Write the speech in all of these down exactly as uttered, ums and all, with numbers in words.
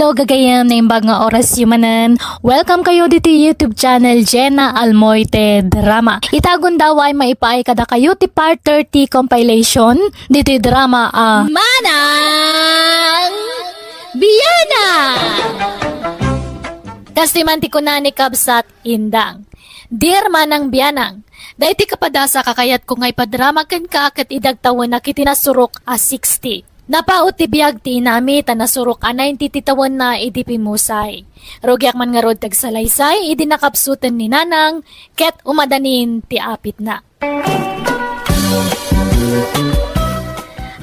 Hello, gagayem, naimbag nga oras yu manen. Welcome kayo ditoy YouTube channel, Jenna Almoite Drama. Ita gundaway maipaay kadakayo ti part thirty compilation ditoy drama a Manang Biana! Kastoy man ti kuna ni Kabsat Indang. Dear Manang Bianang, daytoy kapadasa kakayatko nga ipadrama kenka ket idagtawenak iti nasurok a sixty. Napaut ti biag ti inami ta nasurok a ninety ti tawenna idi pimmusay. Rugiak man ngarud ti agsalaysay idi nakapsuten ni Nanang ket umadanin ti apitna.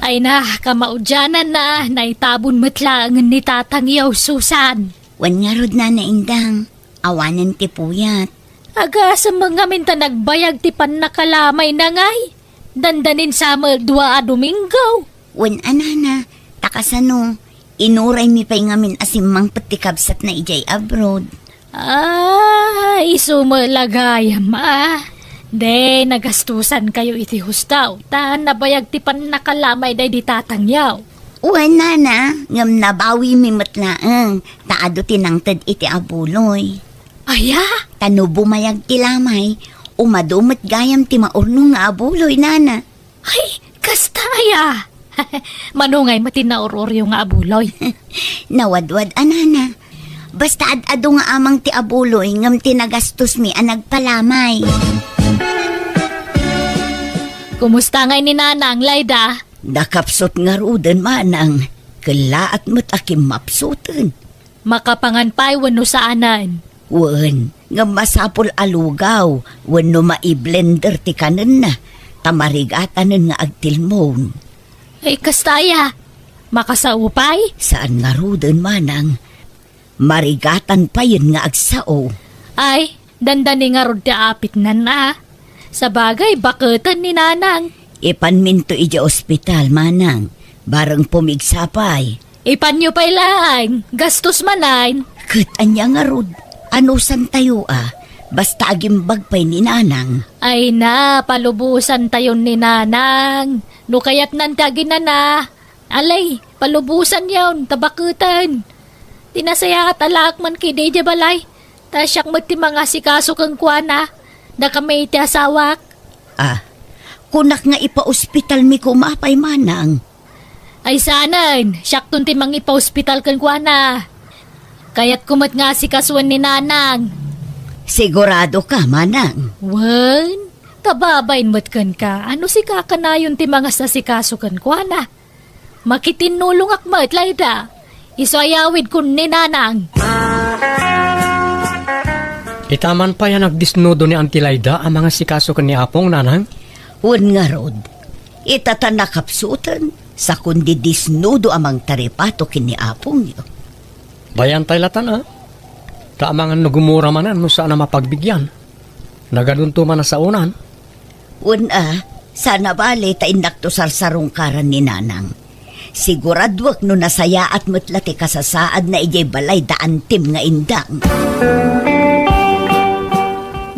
Ay na, kamaudiananna, naitabon met laengen ni Tatang Yao, Susan. Wen ngarud, Nana Indang, awanen ti puyat. Agasem ngamin ta nagbayag ti pannakalamay na ngay. Dandanin sa met dua a Domingo. Wen a, Nana, ta kasano, inuraymi pay ngamin a simmangpet ti kabsatna idiay abroad. Ah, isu met la gayam, a. De, nagastusankayo iti hustaw, ta nabayag ti pannakalamay daydi Tatang Yao. Wen, Nana, ngem nabawimi met laeng, ta adu ti nangted iti abuloy. Aya? Ta no bumayag ti lamay, umadu met gayam ti maurnong nga abuloy, Nana. Ay, kasta aya? Mano ngay met ti naur-uryo nga abuloy? Nawadwad a, Nana. Basta ad-adu nga amang ti abuloy ngem ti nagastosmi a nagpalamay. Kumusta ngay ni Nanang, Layda? Nakapsut ngaruden, Manang. Kellaat met a kimmapsuten. Makapangan pay wenno saanen? Wen, ngem masapul a lugaw wenno mai-blender ti kanenna, ta marigatanen nga agtilmon. Ay, kasta aya? Makasao pay? Saan ngaruden, Manang. Marigatan payen nga agsao. Ay, dandani ngarud ti apitnan a. Sabagay, baketen ni Nanang. Ipanminto idiay ospital, Manang. Bareng pumigsa pay. Ipanyo pay laeng, gastos manen. Ket ania ngarud? Anusantayo a? Basta agimbag pay ni Nanang. Ay na, palubosantayon ni Nanang. No kayatnan ti aginana, alay, palubosanyon, ta baketen. Ti nasayaat a laak man kadi idiay balay. Ta siak met ti mangasikaso kenkuana, dakami ti asawak. Ah, kunak nga ipaospitalmi koma pay, Manang. Ay saanen, siakton ti mangipaospital kenkuana. Kayatko met nga asikasuen ni Nanang. Sigurado ka, Manang? Wen, ta babain met kenka, a no sika kanayon ti mangasasikaso kenkuana. Makitinnulongak met, Layda. Isu a yawidkon ni Nanang. Ita man pay a nagdisnudo ni Auntie Layda a mangasikaso ken ni Apong, Nanang? Wen ngarud, ita ta nakapsuten, sakon didisnudo a mangtaripato ken ni Apongyo. Bayan tay latan a. Ta amangan no gumura manen no saan a mapagbigyan. Nagadunto man a saonan. Wen a, saan a bale ta innakto sarsarungkaran ni Nanang. Siguraduek no nasayaat met la ti kasasaadna idiay balay da Antim nga Indang.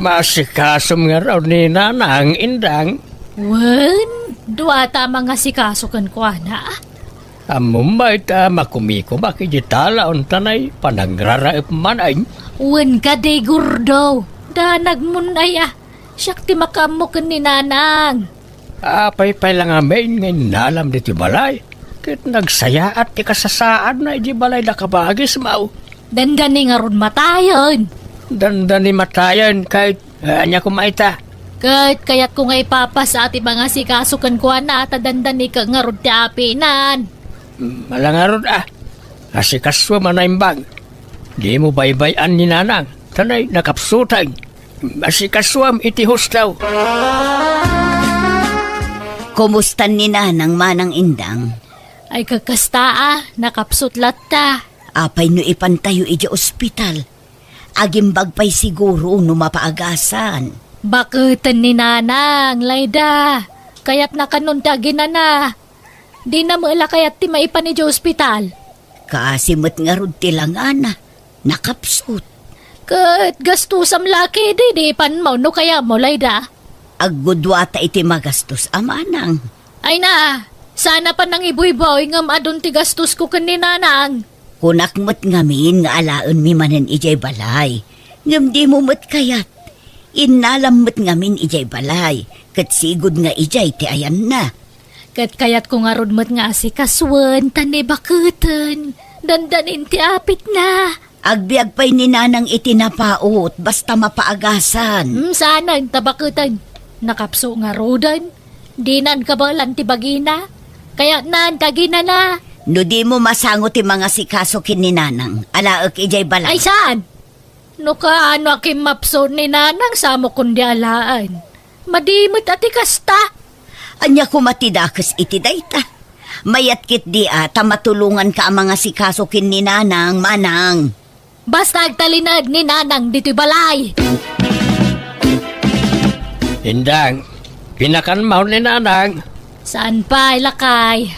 Maasikasom ngarud ni Nanang, Indang. Wen, dua ta mangasikaso kenkuana. Ammom met a makumikumak iti talaon ta nay panagraraep manen. Wen kadi, Gordo, danagmon aya. Siak ti makaammo ken ni Nanang. Apay pay la ngamin nga innalam ditoy balay? Ket nagsayaat ti kasasaadna idiay balay da kabagismo. Dandani ngarud matayen. Dandani matayen, ket ania koma ita? Ket kayatko nga ipapasa ti mangasikaso kenkuana ta dandani ket ngarud ti apinan. Ala ngarud a. Asikasuem a naimbag. Dimo baybay-an ni Nanang, ta nay nakapsuten. Asikasuem iti hustaw. Kumusta ni Nanang, Manang Indang? Ay, kakasta a, nakapsut latta. Apay no ipantayo idiay ospital? Agimbag pay siguro no mapaagasan. Baketen ni Nanang, Layda. Kayatna kanon ti aginana. Dina met la kayat ti maipan idiay ospital. Kaasi met ngarud ti langana. Nakapsut. Ket gastusam la kadi di ipanmo no kayatmo, Layda. Agguduata iti magastos a, Manang. Ay na, saan a pannangibuybuy ngem adun ti gastosko ken ni Nanang. Kunak met ngamin nga alaenmi manen idiay balay. Ngem dimo met kayat. Innalam met ngamin idiay balay, ket sigud nga idiay ti ayanna. Ket kayatko ngarud met nga asikasuen, ta ni baketen, dandanin ti apitna. Agbiag pay ni Nanang iti napaut, basta mapaagasan. Hmm, saanen, ta baketen. Nakapso ngaruden. Dinan kabaelan ti bagina. Kayatnan, kaginana. No dimo masango ti mangasikaso ken ni Nanang, alaek idiay balay. Ay, saan? No kaano a kimmapso ni Nanang, samo kundi alaen. Madi met a ti kasta. Ania koma ti dakes iti dayta? Mayat ketdi a ta matulonganka a mangasikaso ken ni Nanang, Manang. Basta agtalinaed ni Nanang ditoy balay. Indang, pinakanmaw ni Nanang. Saan pay, lakay?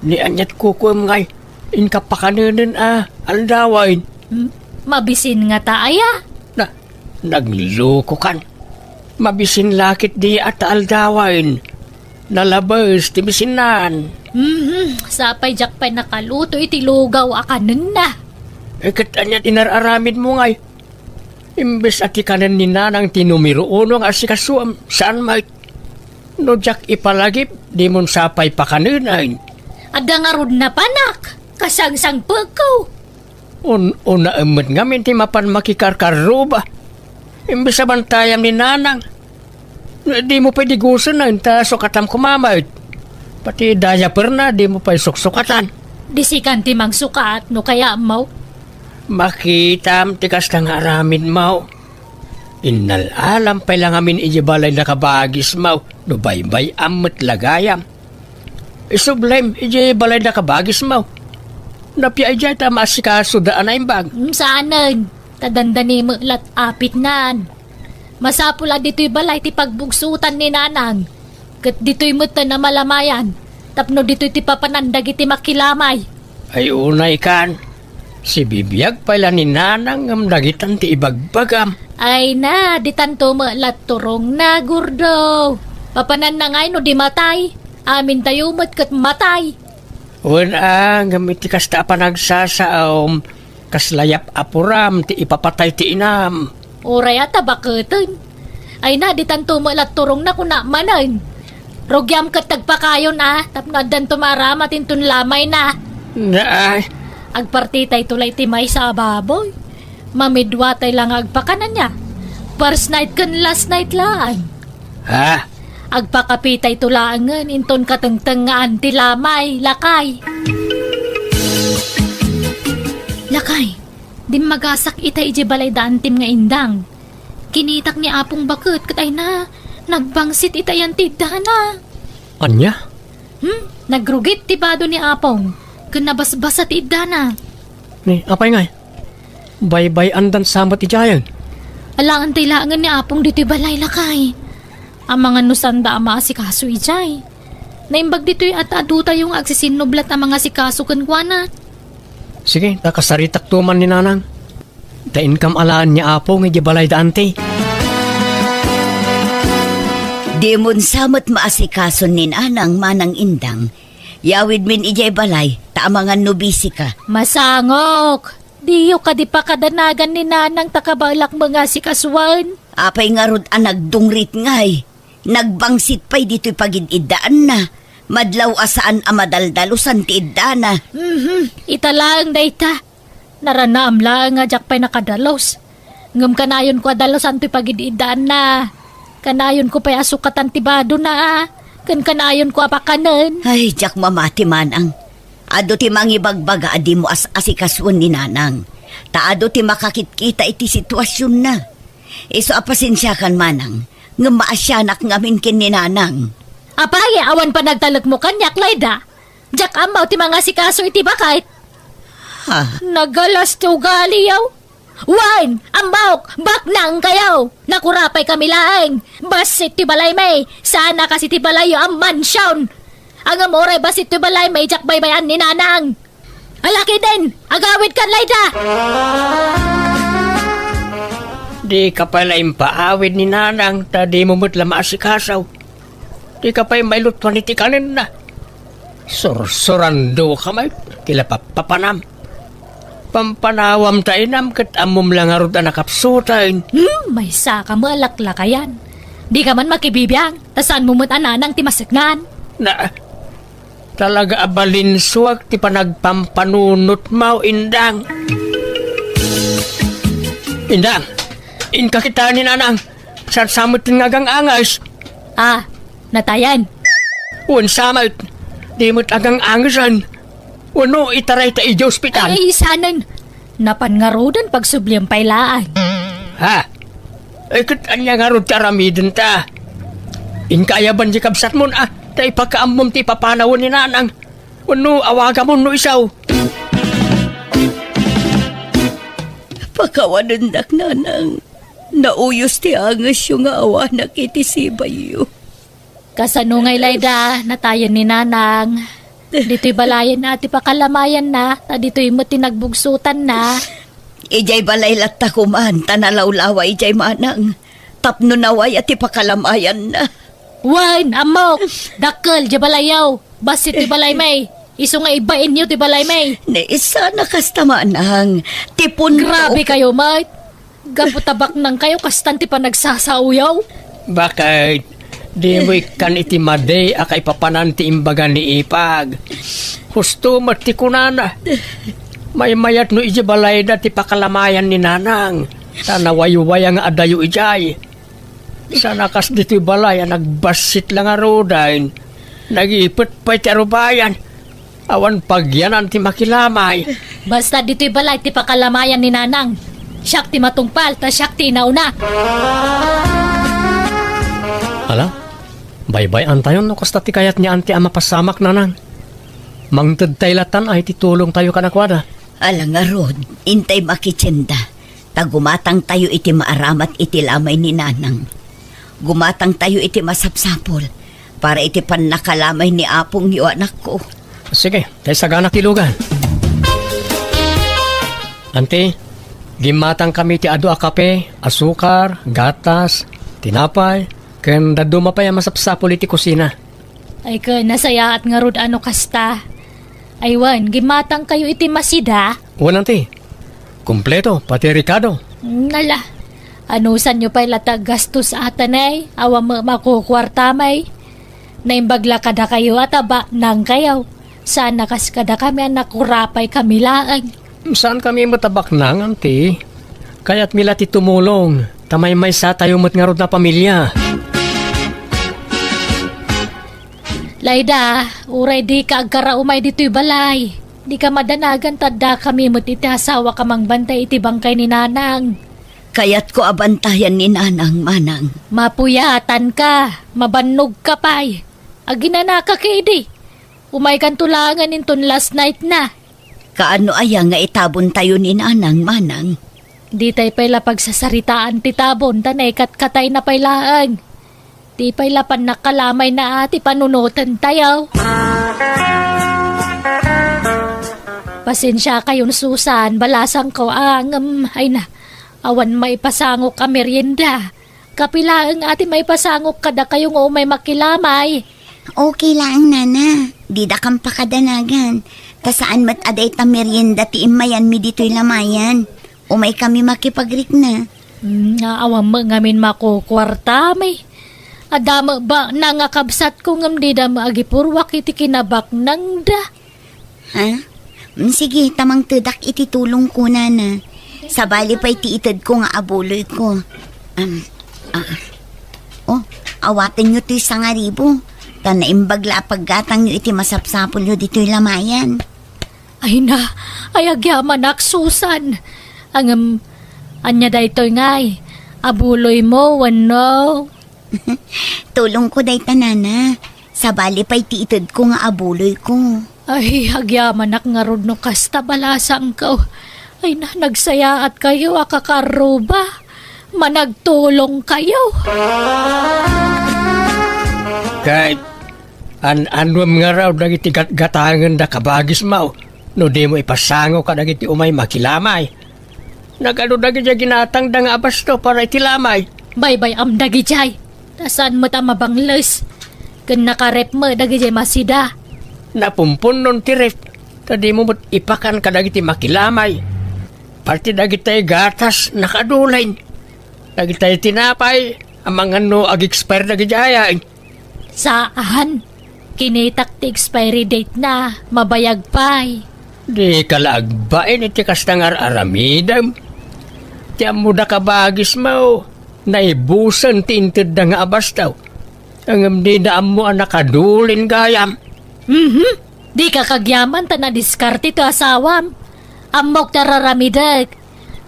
Ni aniat kukuem ngay, inka pakanenen a aldawen. Hmm? Mabisin ngata aya? Na, naglukokan. Mabisin la ketdi a ta aldawen. Nalabes ti bisinnan. Mhm, sapay diak pay nakaluto iti lugaw a kanenna. Eh, ket aniat inar-aramidmo ngay? Imbes a ti kanen ni Nanang ti numero uno nga asikasuam, saan met? No diak ipalagip, dimon sapay pakanenen. Adda ngarud napanak, kasangsangpekko. Un-, unaem met ngamin ti mapan makikarkarruba. Imbes a bantayam ni Nanang. Dimo pay digusen ta sukatam koma met. Pati diaperna, dimo pay suksukatan. Di sikan ti mangsukat no kayatmo. Makitam ti kasta nga aramidmo. Innal-alam pay la ngamin idiay balay da kabagismo, no baybay-am met la gayam. Isublem idiay balay da kabagismo. Napia idiay ta maasikasoda a naimbag. Mm, saanen, ta dandani met lat apitnan. Masapul a ditoy balay ti pagbugsutan ni Nanang. Ket ditoy met ta namalamayan, tapno ditoy ti papanan dagiti makilamay. Ay unay kan, sibibiag pay la ni Nanang ngem dagitan ti ibagbagam. Ay na, ditanto met lat turongna, Gordo. Papananna ngay no di matay? Amintayo met ket matay. Wen a, ngem iti kasta a panagsasaom, kasla yap-apuram ti ipapatay ti inam. Uray a ta baketen. Ay na, ditanto met lat turongna, kunak manen. Rugiam ket agpakayon a, tapno addanto maaramat inton lamayna. Naay. Agpartitayto la iti maysa a baboy. Mamidwatay la nga agpakan ania. First night ken last night laeng. Ha? Agpakapitayto laengen inton katengtengngaan ti lamay, lakay. Lakay, dimmagasak ita idiay balay da Antim nga indang. Kinitak ni Apong baket ket ay na, nagbangsit ita yan ti iddana. Ania? Hmm? Nagrugit ti bado ni Apong, ken nabasbasa ti iddana. Ni, apay ngay? Baybay-andan sa met idiayen. Alaen tay laengen ni Apong ditoy balay, lakay. Amangan no sanda a maasikaso idiay. Naimbag ditoy a ta adutayo nga agsisinnublat a mangasikaso kenkuana. Sige, ta kasaritakto man ni Nanang. Ta inkam alaen ni Apong idiay balay da Anti. Dimon sa met maasikason ni Nanang, Manang Indang. Yawidmin idiay balay, ta amangan no bisika. Masangok! Diyo kadi pakadanagan ni Nanang ta kabaelak mangasikasoen? Apay ngarud a nagdungrit ngay? Nagbangsit pay ditoy pagid-iddaanna. Madlaw a saan a madaldalusan ti iddana. Mhm, ita laeng dayta. Naranaam laeng a diak pay nakadalus. Ngem kanayonko a dalusan toy pagid-iddaanna. Kanayonko pay a sukatan ti badona, a. Ken kanayonko a pakanen. Ay, diak mamati, Manang. Adu ti mangibagbaga a dimo as-asikasoen ni Nanang. Ta adu ti makakitkita iti situasionna. Isu a pasensiakan, Manang, ngem maasianak ngamin ken ni Nanang. Apay, awan panagtalekmo kaniak, Layda? Diak ammo ti mangasikaso iti baket. Ha? Nagalas ti ugaliyo. Wen, ammok, baknang kayo. Nakurapay kami laeng. Bassit ti balaymi. Sana kas iti balayyo a mansion. Ngem uray bassit ti balaymi, diak baybay-an ni Nanang. Alakiden, agawidkan, Layda! Dika pay la impaawid ni Nanang, ta dimo met la maasikaso. Dika pay mailutuan iti kanenna. Sursurandoka met, ti la pappapanam. Pampanawam ta inam ket ammom la ngarud a nakapsuten. Hmm, maysa ka met a laklakayan. Di ka man makibibiang, ta saan mo met a nanang ti maseknan. Na, talaga a balinsuak ti panagpampanunotmo, Indang. Indang, inka kita ni Nanang. Saan sa met nga agang-anges? Ah, natayen. Wen sa met, di met agang-angesen. Wenno itaray ta idiay ospital. Ay, saan. Napan ngaruden pagsublian pay laeng. Ha? Ay, ket ania ngarud ti aramidenta? Inka aya ban di kabsatmon, a, ta ipakaammom ti ipapanawen ni Nanang. Wenno awagamon no isu. Pakawanendak, Nanang. Nauyos ti angesyo nga awanak iti sibayyo. Kasano ngay layda, natayen ni Nanang? Ditoy balayen a ti pakalamayanna, ta ditoy met ti nagbugsotanna. Idiay balay latta koman, ta nalawlawa idiay manang. Tapno nawaya ti pakalamayanna. Wen, ammok, dakkel diay balayyo. Bassit ti balaymi. Isu nga ibainyo ti balaymi. Ni, saan a kasta, Manang. Ti punto. Grabe kayo, met. Gapu ta baknang kayo, kastan ti panagsasaoyo. Bakit? Di mo ikkan iti madi a kaipapanan ti imbaga ni Ipag. Husto met ti kunana. Maymayat no idiay balayda ti pakalamayan ni Nanang. Ta nawaywaya nga adayo idiay. Saan a kas ditoy balay a nagbassit la ngaruden. Nagipet pay ti arubayan. Awan pagyanan ti makilamay. Basta ditoy balay ti pakalamayan ni Nanang. Siak ti matungpal, ta siak ti inauna. Ala, baybay-antayon no kasta ti kayat ni Auntie a mapasamak, Nanang. Mangtedtay latan ay ti tulongtayo kadakuada. Ala ngarud, intay makitienda. Ta gumatangtayo iti maaramat iti lamay ni Nanang. Gumatangtayo iti masapsapul para iti pannakalamay ni apongyo, anakko. Sige, ta isaganak ti lugan. Auntie, gimmatangkami ti adu a kape, asukar, gatas, tinapay, ken dadduma pay a masapsapul iti kusina. Ay, ken nasayaat ngarud a no kasta. Ay, wen, gimmatangkayo iti masida? Wen, Auntie. Kompleto, pati rekado. Nala, anusanyo pay la ti aggastos, atanay? Awan met makukuartamay. Naimbag la kadakayo a ta baknangkayo. Saan a kas kadakami a nakurapay kami laeng. Saankami met a baknang, Auntie. Kayatmi la ti tumulong, ta maymaysatayo met ngarud a pamilya. Layda, uray dika agkaraumay ditoy balay. Dika madanagan ta addakami met iti asawak a mangbantay iti bangkay ni Nanang. Kayatko a bantayan ni Nanang, Manang. Mapuyatanka, mabannogka pay. Aginanaka ketdi. Umaykanto laengen inton last night na. Kaano aya nga itabontayo ni Nanang, Manang? Ditay pay la pagsasaritaan ti tabon ta naikatkatayna pay laeng. Di pay la pannakalamayna a ti panunotentayo. Pasensiakayon, Susan, balasangko a ngem, ay na, awan maipasangok a merienda. Kape laeng a ti maipasangok kadakayo nga umay makilamay. Okay laeng, Nana. Didakam pakadanagan. Ta saan met a dayta merienda ti immayanmi ditoy lamayan. Umaykami makipagrikna. Hmm, nga awan met ngamin makukuartami. Adda met baknang a kabsatko ngem dida met agipurruak iti kinabaknangda. Ha? Mm, sige, ta mangtedak iti tulongko, Nana. Sabali pay ti itedko nga abuloyko. Am, ah. Oh, awatenyo toy sangaribu. Ta naimbag la a paggatangyo iti masapsapulyo ditoy lamayan. Ay na, ay agyamanak, Susan. Ngem, ania daytoy ngay? Abuloymo wenno? Tulongko dayta, Nana. Sabali pay ti itedko nga abuloyko. Ay, agyamanak ngarud no kasta, balasangko. Ay na, nagsayaatkayo a kakarruba. Managtulongkayo. Ket an-anuem ngarud dagiti gatgatangenda, kabagismo, no dimo ipasangok kadagiti umay makilamay. Nagadu dagidiay ginatangda nga abasto para iti lamay. Baybay-am dagidiay. Ta saan met a mabangles. Ken nakarep met dagidiay masida. Napumpunnon ti ref, ta dimo met ipakan kadagiti makilamay. Pati dagitay gatas, nakadulin. Dagitay tinapay, amangan no ag-expire dagidiay. Saan. Kinitak ti expiry date na, mabayag pay. Dika la agbain iti kasta nga ar-aramidem. Ti ammoda kabagismo, naibusen ti intedda nga abastaw. Ngem dida ammo a nakadulin gayam. Mhm. Dika kagyaman ta nadiskarte ti asawam. Ammok ti ar-aramidek.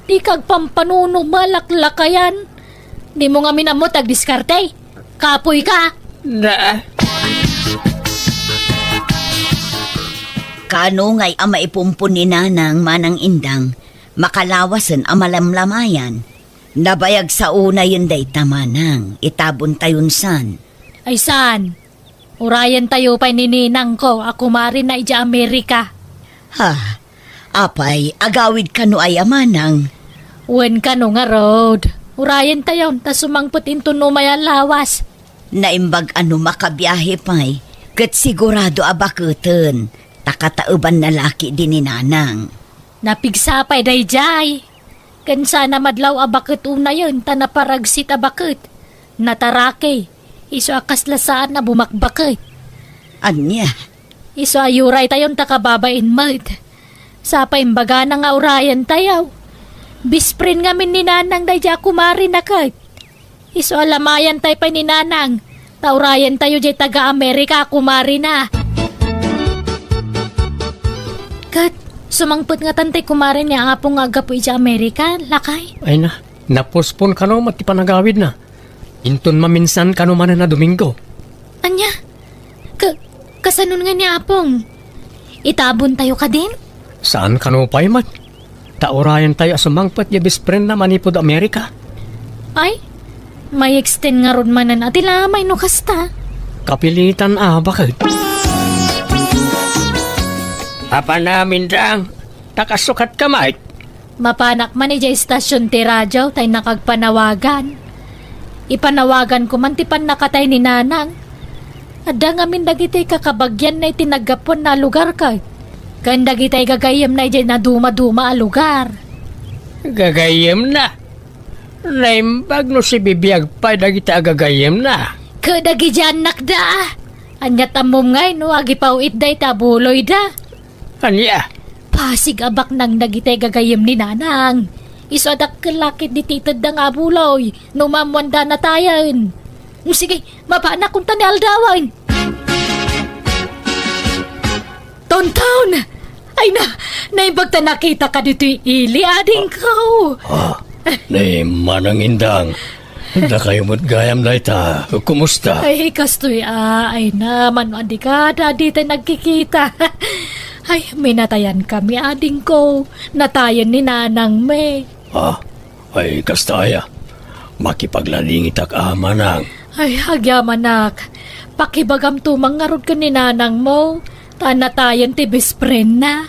Dika agpampanunot malaklakayan. Dimo ngamin ammo ti agdiskarte. Kapoyka. Na. Kaano ngay a maipumpon ni Nanang, Manang Indang, makalawasen a malamlamayan? Nabayag sa unayen dayta, Manang, itabontayon san. Ay saan? Urayentayo pay ni ninangko a kumarina idiay Amerika. Ha? Apay, agawid kano aya, Manang? Wen kano ngarud. Urayentayon ta sumangpet inton umay a lawas. Naimbag a no makabiahe pay, ket sigurado a baketen, ta kataebanna la ketdi ni Nanang. Napigsa pay daydiay. Ken saan a madlaw a baket unayen ta naparagsit a baket. Nataraki. Isu a kasla saan a bumakbaket. Ania? Isu a uraytayon ta kababain met. Sa pay imbagana nga urayentayo. Best friend ngamin ni Nanang daydiay a kumarina ket. Isu a lamayantay pay ni Nanang, ta urayentayo diay taga-Amerika a kumarina. Ket, sumangpet ngatan tay kumare ni Apong nga aggapu idiay Amerika, lakay? Ay na, napospon kano met ti panagawidna. Inton maminsan kano manen a Domingo. Ania? Ka-, kasanon nga ni Apong? Itabontayo kadin? Saan kano pay met? Ta urayentayo a sumangpet diay best friendna manipud Amerika. Ay, may-extend ngarud manen a ti lamay no kasta. Kapilitan a baket. Apan amin dang, ta kasukat ka, Mike. Mapanak man idiay istasyon ti radio ta innak agpanawagan. Ipanawaganko man ti pannakatay ni Nanang. Adda ngamin dagiti kakabagianna iti naggapuanna a lugar ket, ken dagiti gagayyemna idiay nadumaduma a lugar. Gagayyemna? Naimbag no sibibiag pay dagiti agagayyemna. Ket dagiti annakda. Aniat ammom ngay no agipaw-itda iti abuloyda? Ania? Pasig a baknang dagiti gagayyem ni Nanang. Isu a dakkel la ketdi ti itedda nga abuloy no maammoanda a natayen. Sige, mapanak kunta ni aldawen. Tonton! Ay na, naimbag ta nakitaka ditoy ili, adingko. Ah, ni Manang Indang. Dakayo met gayam dayta. Kumusta? Ay, kastoy a, ay na, mano a dika, dadi tay nagkikita. Ay, minatayan kami, adingko. Natayen ni Nanang mi. Ah, ay, kasta aya. Makipagladingitak a, Manang. Ay, agyamanak. Pakibagam tumang ngarud ken ni Nanang mo. Ta natayen ti best friend na.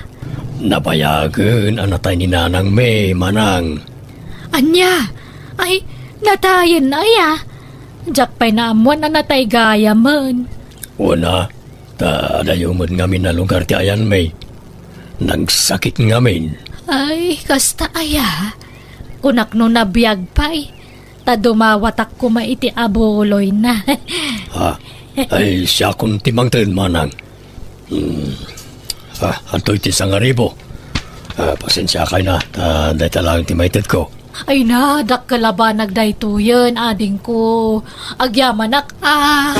Nabayagen a natay ni Nanang mi, Manang. Ania? Ay, natayen aya? Diak pay naammoan a natay gayamen. Wen a, ta adayo met ngamin a lugar ti ayan mi. Nagsakit ngamin. Ay, kasta aya? Kunak no nabiag pay, ta dumawatak koma iti abuloy na. Ha? Ay, siakon ti mangted, Manang. Hmm. Ah, adtoy ti sangaribo. Ah, pasensiakay na, ta dayta laeng ti maitedko. Ay na, dakkel a banag daytoyen, adingko. Agyamanak, ah.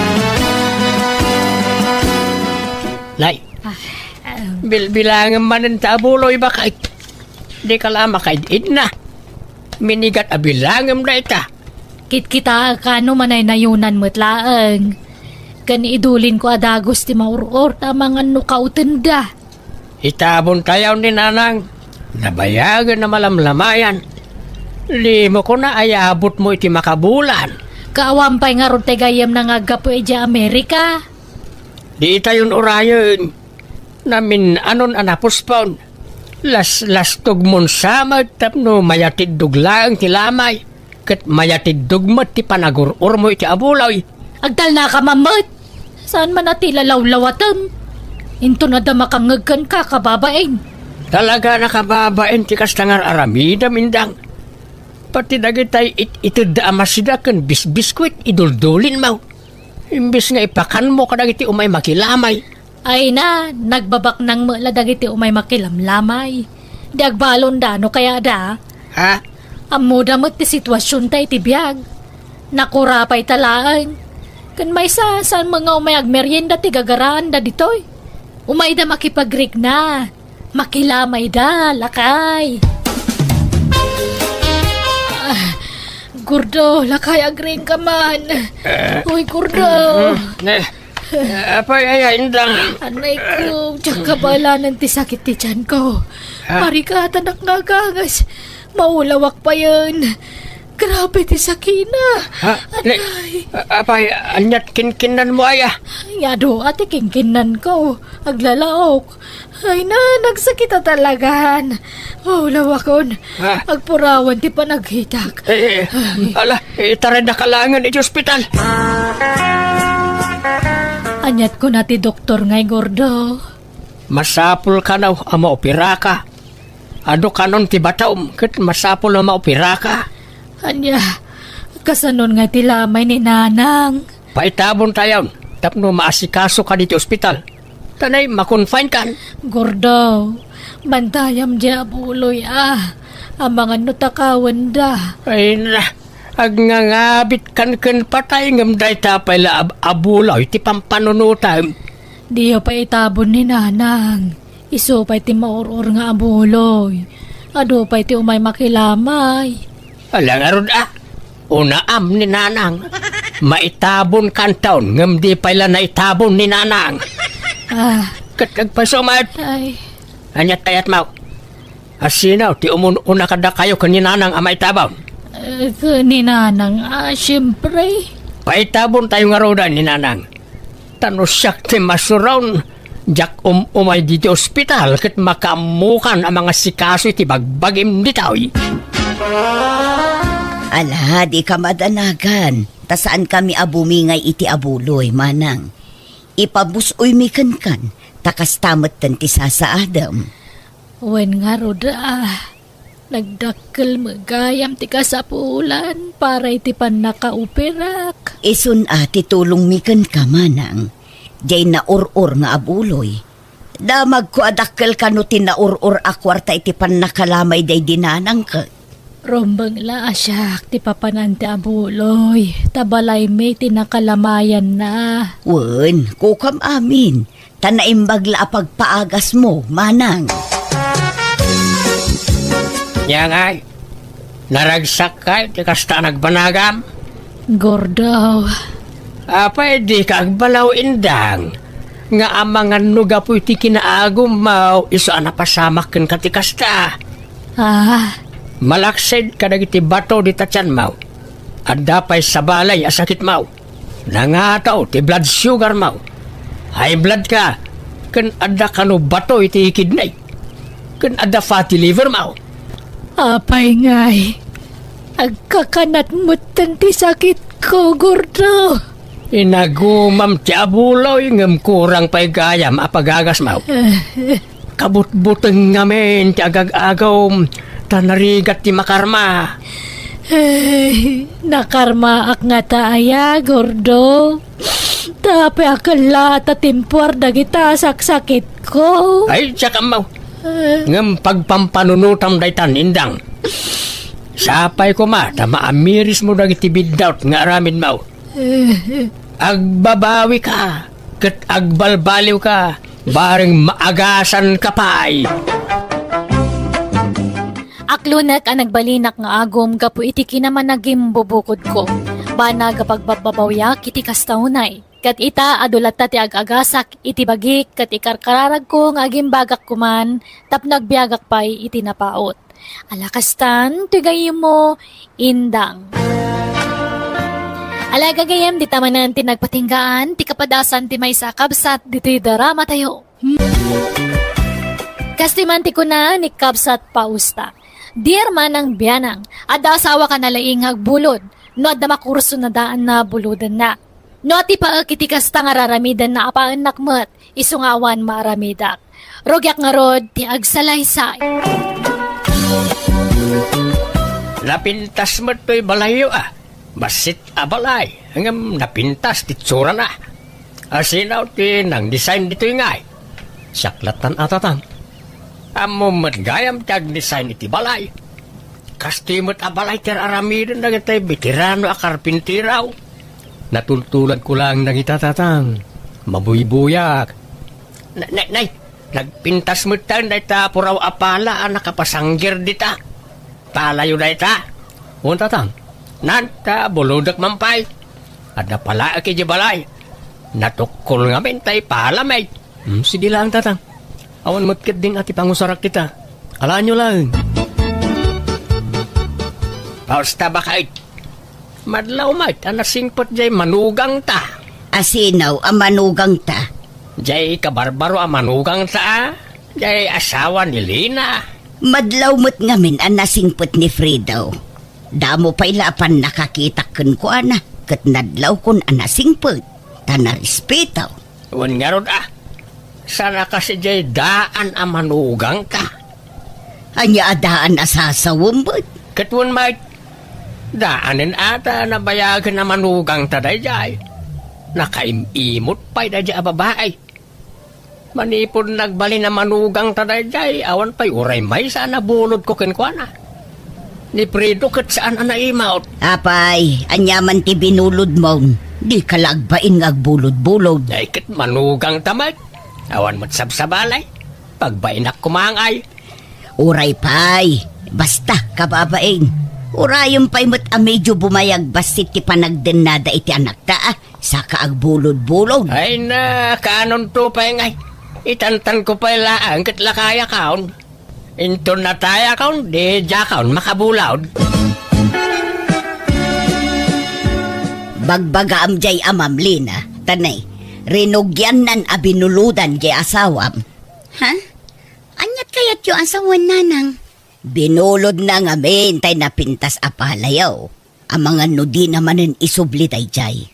Nay, ah, ah. Bilbilangem manen ta abuloy, baket. Dika la makaid-id na. Minigat a bilangem dayta. Kitkitaek kano manaynayonan met laeng. Ken idulinko a dagus ti maur-or ta amangan no kautenda. Itabontayo ni Nanang. Nabayagen a malamlamayan. Limokon a ayabutmo iti makabulan. Kaawan pay ngarud ti gayyemna nga aggapu idiay Amerika. Ditayon urayen. Namin-anon a napuspon. Laslastogmon sa met tapno mayatiddog laeng ti lamay, ket mayatiddog met ti panagur-urmo iti abuloy. Agtalnaka man met! Saan man a ti lalawlawatem? Inton adda makangngeg kenka, kababain. Talaga a kababain ti kasta nga ar-aramidem, Indang. Pati dagitay it-itedda a masida ken bisbiskuit, iduldulinmo. Imbes nga ipakanmo kadagiti umay makilamay. Ay na, nagbabaknang met la dagiti umay makilamlamay. Di agbalonda no kayada. Ha? Ammoda met ti situasionta iti biag. Nakura pay ta laeng. Ken maysa, saan met nga umay agmerienda ti gagaraanda ditoy. Umayda makipagrikna. Makilamayda, lakay. Ah, Gordo, lakay, agriingka man. Eh. Uy, Gordo. Mm, eh, eh, apay aya, Indang? Anay ko, diak kabaelanen ti sakit ti tianko. Ha? Arigatanak nga agangas. Maulawak payen. Grabe ti sakina. Ha? Ni, Anay. A-, apay, aniat kinkinnanmo aya? Ay, adu, ati kinkinnanko. Aglalaok. Ay na, nagsakit a talagan. Maulawakon. Ha? Agpurawan ti panagkitak. Eh, eh, ala, itarayda ka laengen iti ospital. Aniat kuna ti doktor ngay, Gordo? Masapul kano a maoperaka. Adu kanon ti batom, ket masapul a maoperaka. Ania, kasanon nga ti lamay ni Nanang? Paitabon tayon, tapno maasikasoka diti ospital. Tanay, makonfine kan. Gordo, bantayam di abuloy a. Amangan no takawenda. Ay na, agngangabit kan ken patay ngem dayta pay la ab-, abuloy ti pampanunotam. Diyo pay itabon ni Nanang. Isu pay ti maur-or nga abuloy. Adu pay ti umay makilamay. Ala ngarud a. Unaam ni Nanang. Maitabon kanton ngem di pay la naitabon ni Nanang. Ah. Ket agpasumat. Ay. Aniat kayatmo? Asino ti umun-una kadakayo ken ni Nanang a maitabon? Eh, ken ni Nanang, ah, siyempre. Paitabon tayo ngaruden ni Nanang. Ta no siak ti masuron, diak um-umay diti ospital ket makaammokan a mangasikaso iti bagbagim ditoy. Ala, dika madanagan, ta saankami a bumingay iti abuloy, Manang. Ipabus-oymi kenkan, ta kasta metten ti sasaadem. Wen ngarud a, nagdakkel met gayam ti kasapulan para iti pannakaoperak. Isun a ti tulongmi kenka, Manang. Diay naur-or nga abuloy. Damagko a dakkel kano ti naur-or a kuarta iti pannakalamay daydi Nanang ket. Rumbeng la a siak ti papanan ti abuloy, ta balaymi ti nakalamayanna. Wen, kukam amin. Ta naimbag la a pagpaagasmo, Manang. Nia ngay, naragsakkay ti kasta a nagbanagam? Gordo. Apay dika agbalaw, Indang, nga amangan no gapu iti kinaagummo isu a napasamak kenka ti kasta? Ah. Malaksid kadagiti bato dita tianmo. Adda pay sabali a sakitmo. Nangataw ti blood sugarmo. High blood ka, ken adda kano bato iti kidney, ken adda fatty livermo. Apay ngay, agkakanat metten ti sakitko, Gordo. Inagumam ti abuloy ngem kurang pay gayam a pagagasmo. Kabutbuteng ngamin ti agag-agum, ta narigat ti makarma. Ay, nakarmaak ngata aya, Gordo? Ta apay a kella ta timpuar dagita saksakitko? Ay, diak ammo. Eh. Ngem pagpampanunotam daytan, Indang. Sapay koma ta maamirismo dagiti biddaut nga aramidmo. Agbabawika ket agbalbaliwka, bareng maagasanka pay. Aklonek a nagbalinak nga agum gapu iti kinamanagimbubukodko. Banag a pagbabbabawiak iti kasta unay. Ket ita, adu latta ti ag-agasak iti bagik ket ikarkararagko nga agimbagak koman tapno agbiagak pay iti napaut. Ala kastan, ti gayyemmo, Indang. Ala gagayyem, dita manen ti nagpatinggaan ti kapadasan ti maysa a kabsat ditoy dramatayo. Kastoy man ti kuna ni Kabsat Fausta, "Dear Manang Bianang, adda asawak a nalaing nga agbulod. No adda makurso na daan na, bulodenna." No atipaek iti kasta nga raramidenna, apaennak met, isu nga awan maaramidak. Rugiak ngarud ti agsalaysay. Napintas met toy balayyo, a. Bassit a balay, ngem napintas ti itsurana. Asino ti nang-design ditoy ngay? Siak lattan a, Tatang. Ammom met gayam ti ag-design iti balay. Kastoy met a balay ti ar-aramiden dagiti veterano a karpintero. Natultuladko laeng dagita, Tatang. Mabuybuyak. Na-, na-, nay, nagpintas metten dayta puraw a pala a nakapasanggir dita. Palayo dayta? Wen, Tatang. Nan, ta bulodek man pay. Adda palaek idiay balay. Natukkol ngamin tay pala met. Hmm, sige laeng, Tatang. Awan met ketdin a ti pangusarak ita. Alaenyo laeng. Basta baket. Madlaw met a nasingpet jay manugangta. Asino a manugangta? Jay kabarbaro a manugangta, a? Jay asawa ni Lina. Madlaw met ngamin a nasingpet ni Fredo. Damo pay la a pannakakitak kenkuana, ket nadlawkon a nasingpet, ta narespeto. Wen ngarud, a, saan a kas idiay daan a manugangta? Ania a daan a sasawem met? Ket wen met, daanen a ta nabayagen a manugangta daydiay. Nakaim-imot pay daydiay a babai. Manipud nagbalin a manugangta daydiay, awan pay uray maysa a nabulodko kenkuana. Ni Fredo ket saan a naimot. Apay, ania man ti binulodmo? Dika la agbain nga agbulod-bulod. Ay, ket manugangta met. Awan met sabsabalay. Pagbainak koma ngay. Uray pay. Basta, kababain. Urayem pay met a medio bumayag bassit ti panagdennada iti anakta, a. Saka agbulod-bulod. Ay na, kaanonto pay ngay. Itantanko pay laeng ket lakayakon. Inton natayakon, di diakon makabulod. Bagbagaam jay amam, Lina, ta nay, rinugiannan a binulodan jay asawam. Ha? Aniat kayatyo a sawen, nanang? Binulodna ngamin tay napintas a palayo. Amangan no dina manen isubli daydiay.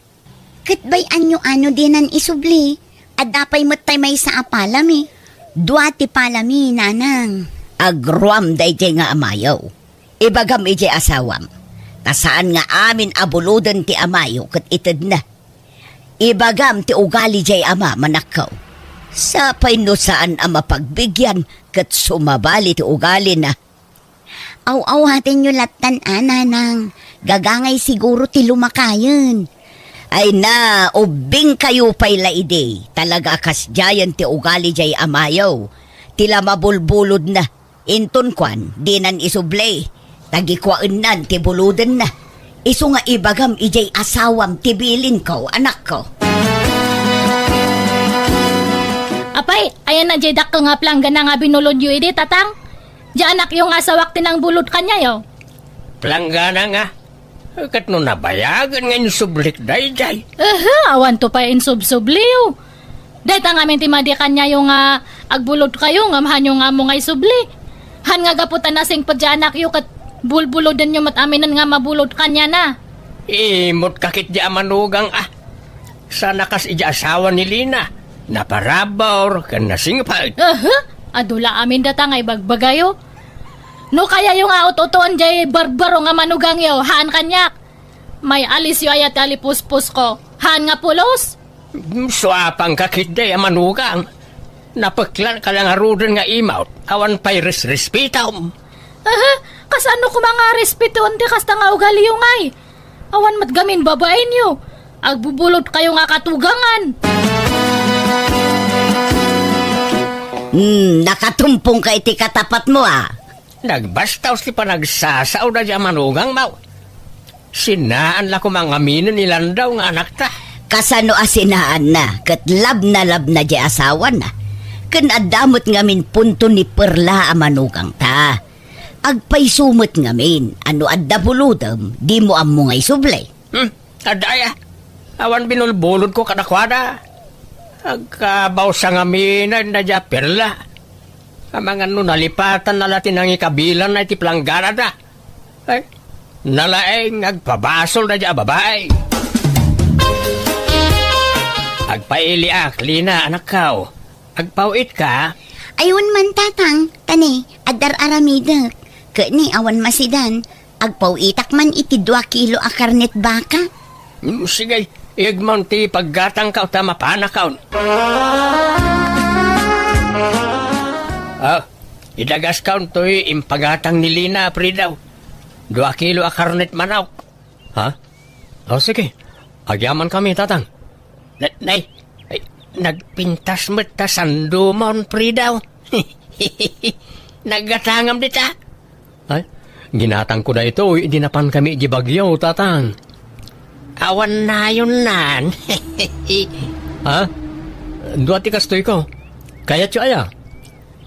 Ket bay-anyo a no dinan isubli, adda pay met tay maysa a palami. Dua ti palami, nanang. Agruam daydiay nga amayo. Ibagam idiay asawam, ta saan nga amin a buloden ti amayo ket itedna. Ibagam ti ugali diay ama, manakkaw. Sapay no saan a mapagbigian ket sumabali ti ugalina. Aw-awatenyo lattan a, nanang. Gagangay siguro ti lumakayen. Ay na, ubbingkayo pay la idi. Talaga a kasdiayen ti ugali diay amayo. Ti la mabulbulodna. Inton kuan, dinan isubli. Tagikuaennan ti bulodenna. Isu nga ibagam idiay asawam ti bilinko, anakko. Apay, ayanna diay dakkel nga planggana nga binulodyo idi, tatang? Diay anakyo nga asawak ti nangbulod kaniayo. Planggana nga? Ket no nabayagen nga insublik daydiay? Ehe, awanto pay insubsubliyo. Dayta ngamin ti madi kaniayo nga agbulodkayo ngem haanyo nga ammo nga isubli. Haan nga gapu ta nasingpet diay anakyo ket bulbulodenyo met aminen nga mabulod kaniana. Imot ka ketdi a manugang a. Saan a kas idiay asawa ni Lina. Naparabur ken nasingpet. Aha, adu la amin data nga ibagbagayo. No kayayo nga ut-utoen diay barbaro nga manugangyo, haan kaniak. May-alisyo aya ti alipuspusko, haan nga pulos? Mm, suapan ka ketdi a manugang. Napeklan ka la ngaruden nga imot, awan pay resrespetom. Aha, kasano koma nga respetoen ti kasta nga ugaliyo ngay? Awan met gamin babaenyo. Agbubulodkayo nga katugangan. Hmm, nakatumpong ka iti katapatmo, a. Nagbastaos ti panagsasao daydiay a manugangmo. Sinaan la koma ngaminen ni Landaw nga anakta. Kasano a sinaanna, ket labnalabna diay asawana. Ken adda met ngamin punto ni Perla a manugangta. Agpayso met ngamin a no adda bulodem, dimo ammo nga isubli. Hmm, adda aya. Awan binulbulodko kadakuada. Agkabawsa ngaminen daydiay a Perla. Amangan no nalipatanna la ti nangikabilanna iti plangganada. Ay, nalaeng agpabasol daydiay a babai. Pailiak, Lina, anakkaw. Agpaw-itka? Ay, wen man, Tatang. Ta ne, adda ar-aramidek. Ket ne, awan masidan. Agpaw-itak man iti dua kilo a karnet baka. Mm, sige, igmon ti paggatangkaw ta mapanakon. Ah, idagaskon toy impagatang ni Lina, Fridaw. Dua kilo a karnet manok. Ha? O, sige. Agyamankami, Tatang. Na-, nay, ay, nagpintas met ta sandumon, Fridaw. Naggatangam dita. Ay, ginatangko daytoy idi napankami idiay Baguio, Tatang. Awan nayonnan. Ha? Dua ti kastoyko. Kayatyo aya?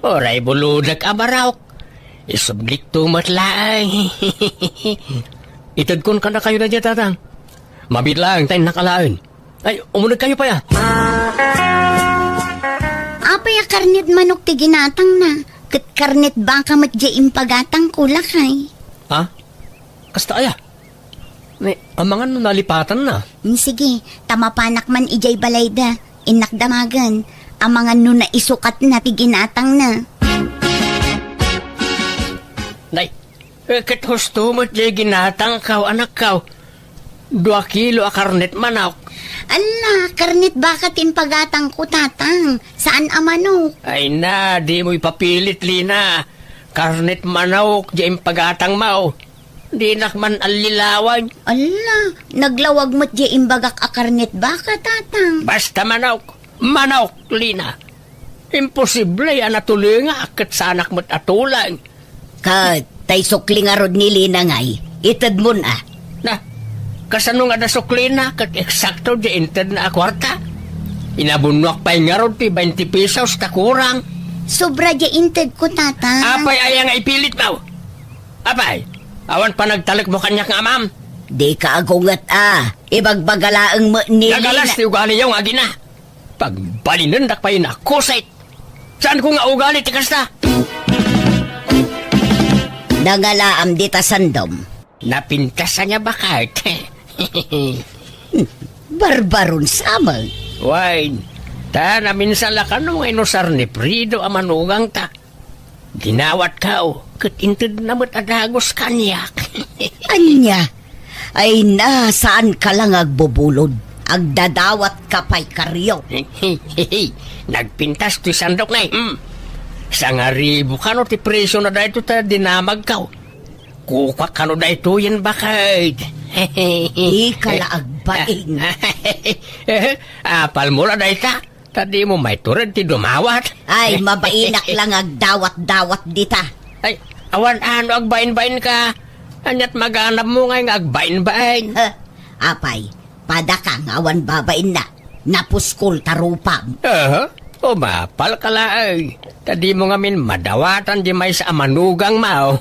Uray bulodek a barok. Isublikto met laeng. Itedkon kadakayo daydiay, Tatang. Mabiit laeng ta innak alaen. Ay, umunegkayo pay a. Apay a karnet manok ti ginatangna, ket karnet baka met diay impagatangko, lakay. Ha? Kasta aya? Ni, amangan no nalipatanna. Mm, sige, ta mapanak man idiay balayda. Innak damagen, amangan no naisukatna ti ginatangna. Nay, eh, ket husto met diay ginatangkaw, anakkaw. Dua kilo a karnet manok. Ala, karnet baka ti impagatangko, Tatang. Saan a manok. Ay na, dimo ipapilit, Lina. Karnet manok diay impagatangmo. Dinak man allilawan. Ala, naglawag met diay imbagak a karnet baka, Tatang. Basta manok. Manok, Lina. Imposible a natulengak ket saanak met a tuleng. Ket tay sukli ngarud ni Lina ngay, itedmon a. Na, kasano nga adda suklina ket eksakto diay intedna a kuarta? Inabunnoak pay ngarud ti bainte pesos ta kurang. Sobra diay intedko, Tatang. Apay aya nga ipilitmo? Apay, awan panagtalekmo kaniak nga amam? Dika agunget a. Ibagbaga laeng met ni Lina. Nagalas ti ugaliyo nga agina. Pagbalinendak pay nakusit. Saanko nga ugali ti kasta? Nangalaam dita sandom. Napintas ania, baket? Barbaron sa met. Wen, ta naminsan la kano nga inusar ni Frido a manugangta. Dinawatko, ket intedna met a dagus kaniak. Ania? Ay na, saanka la nga agbubulod. Agdadawatka pay kario. Nagpintas toy sandok, nay. Hmm. Sangaribu kano ti presyo na daytoy ta dinamagko. Kukuak kano daytoyen, baket. Ika la agbain. Apalmo la dayta? Ta dimo maitured ti dumawat. Ay, mabainak la nga agdawat-dawat dita. Ay, awan ano agbain-bainka. Aniat maganabmo ngay nga agbain-bain? Huh? Apay, padaka nga awan babainna. Napuskol ta rupam. Aha, umapalka laeng. Ta dimo ngamin madawatan diay maysa a manugangmo.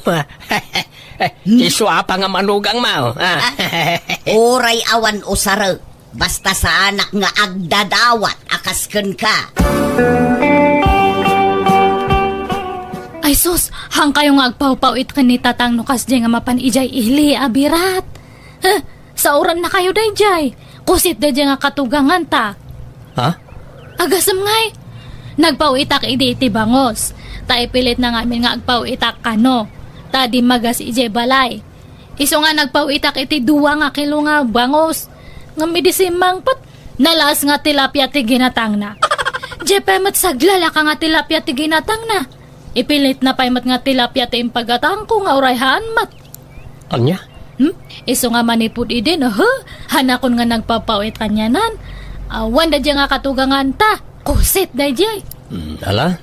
Ti suapa nga manugangmo, ah. Uray awan usarek. Basta saanak nga agdadawat a kas kenka. Ay sus, haankayo nga agpawpaw-it ken ni Tatang no kasdiay nga mapan idiay ili a birat. Huh, saorannakayo daydiay. Kusit daydiay nga katuganganta. Ha? Agasem ngay. Nagpaw-itak idi iti bangos. Ta ipilitna ngamin nga agpaw-itak kano. Ta dimmagas idiay balay. Isu nga nagpaw-itak iti dua nga kilo nga bangos. Ngem idi simmangpet, nalaas nga tilapia ti ginatangna. Diay pay met saglalaka nga tilapia ti ginatangna. Ipilitna pay met nga tilapia ti impagatangko nga uray haan met. Ania? Hmm? Isu nga manipud idi, aha, haanakon nga nagpapaw-it kanianan. Awan daydiay nga katuganganta. Kusit daydiay. Hmm, ala?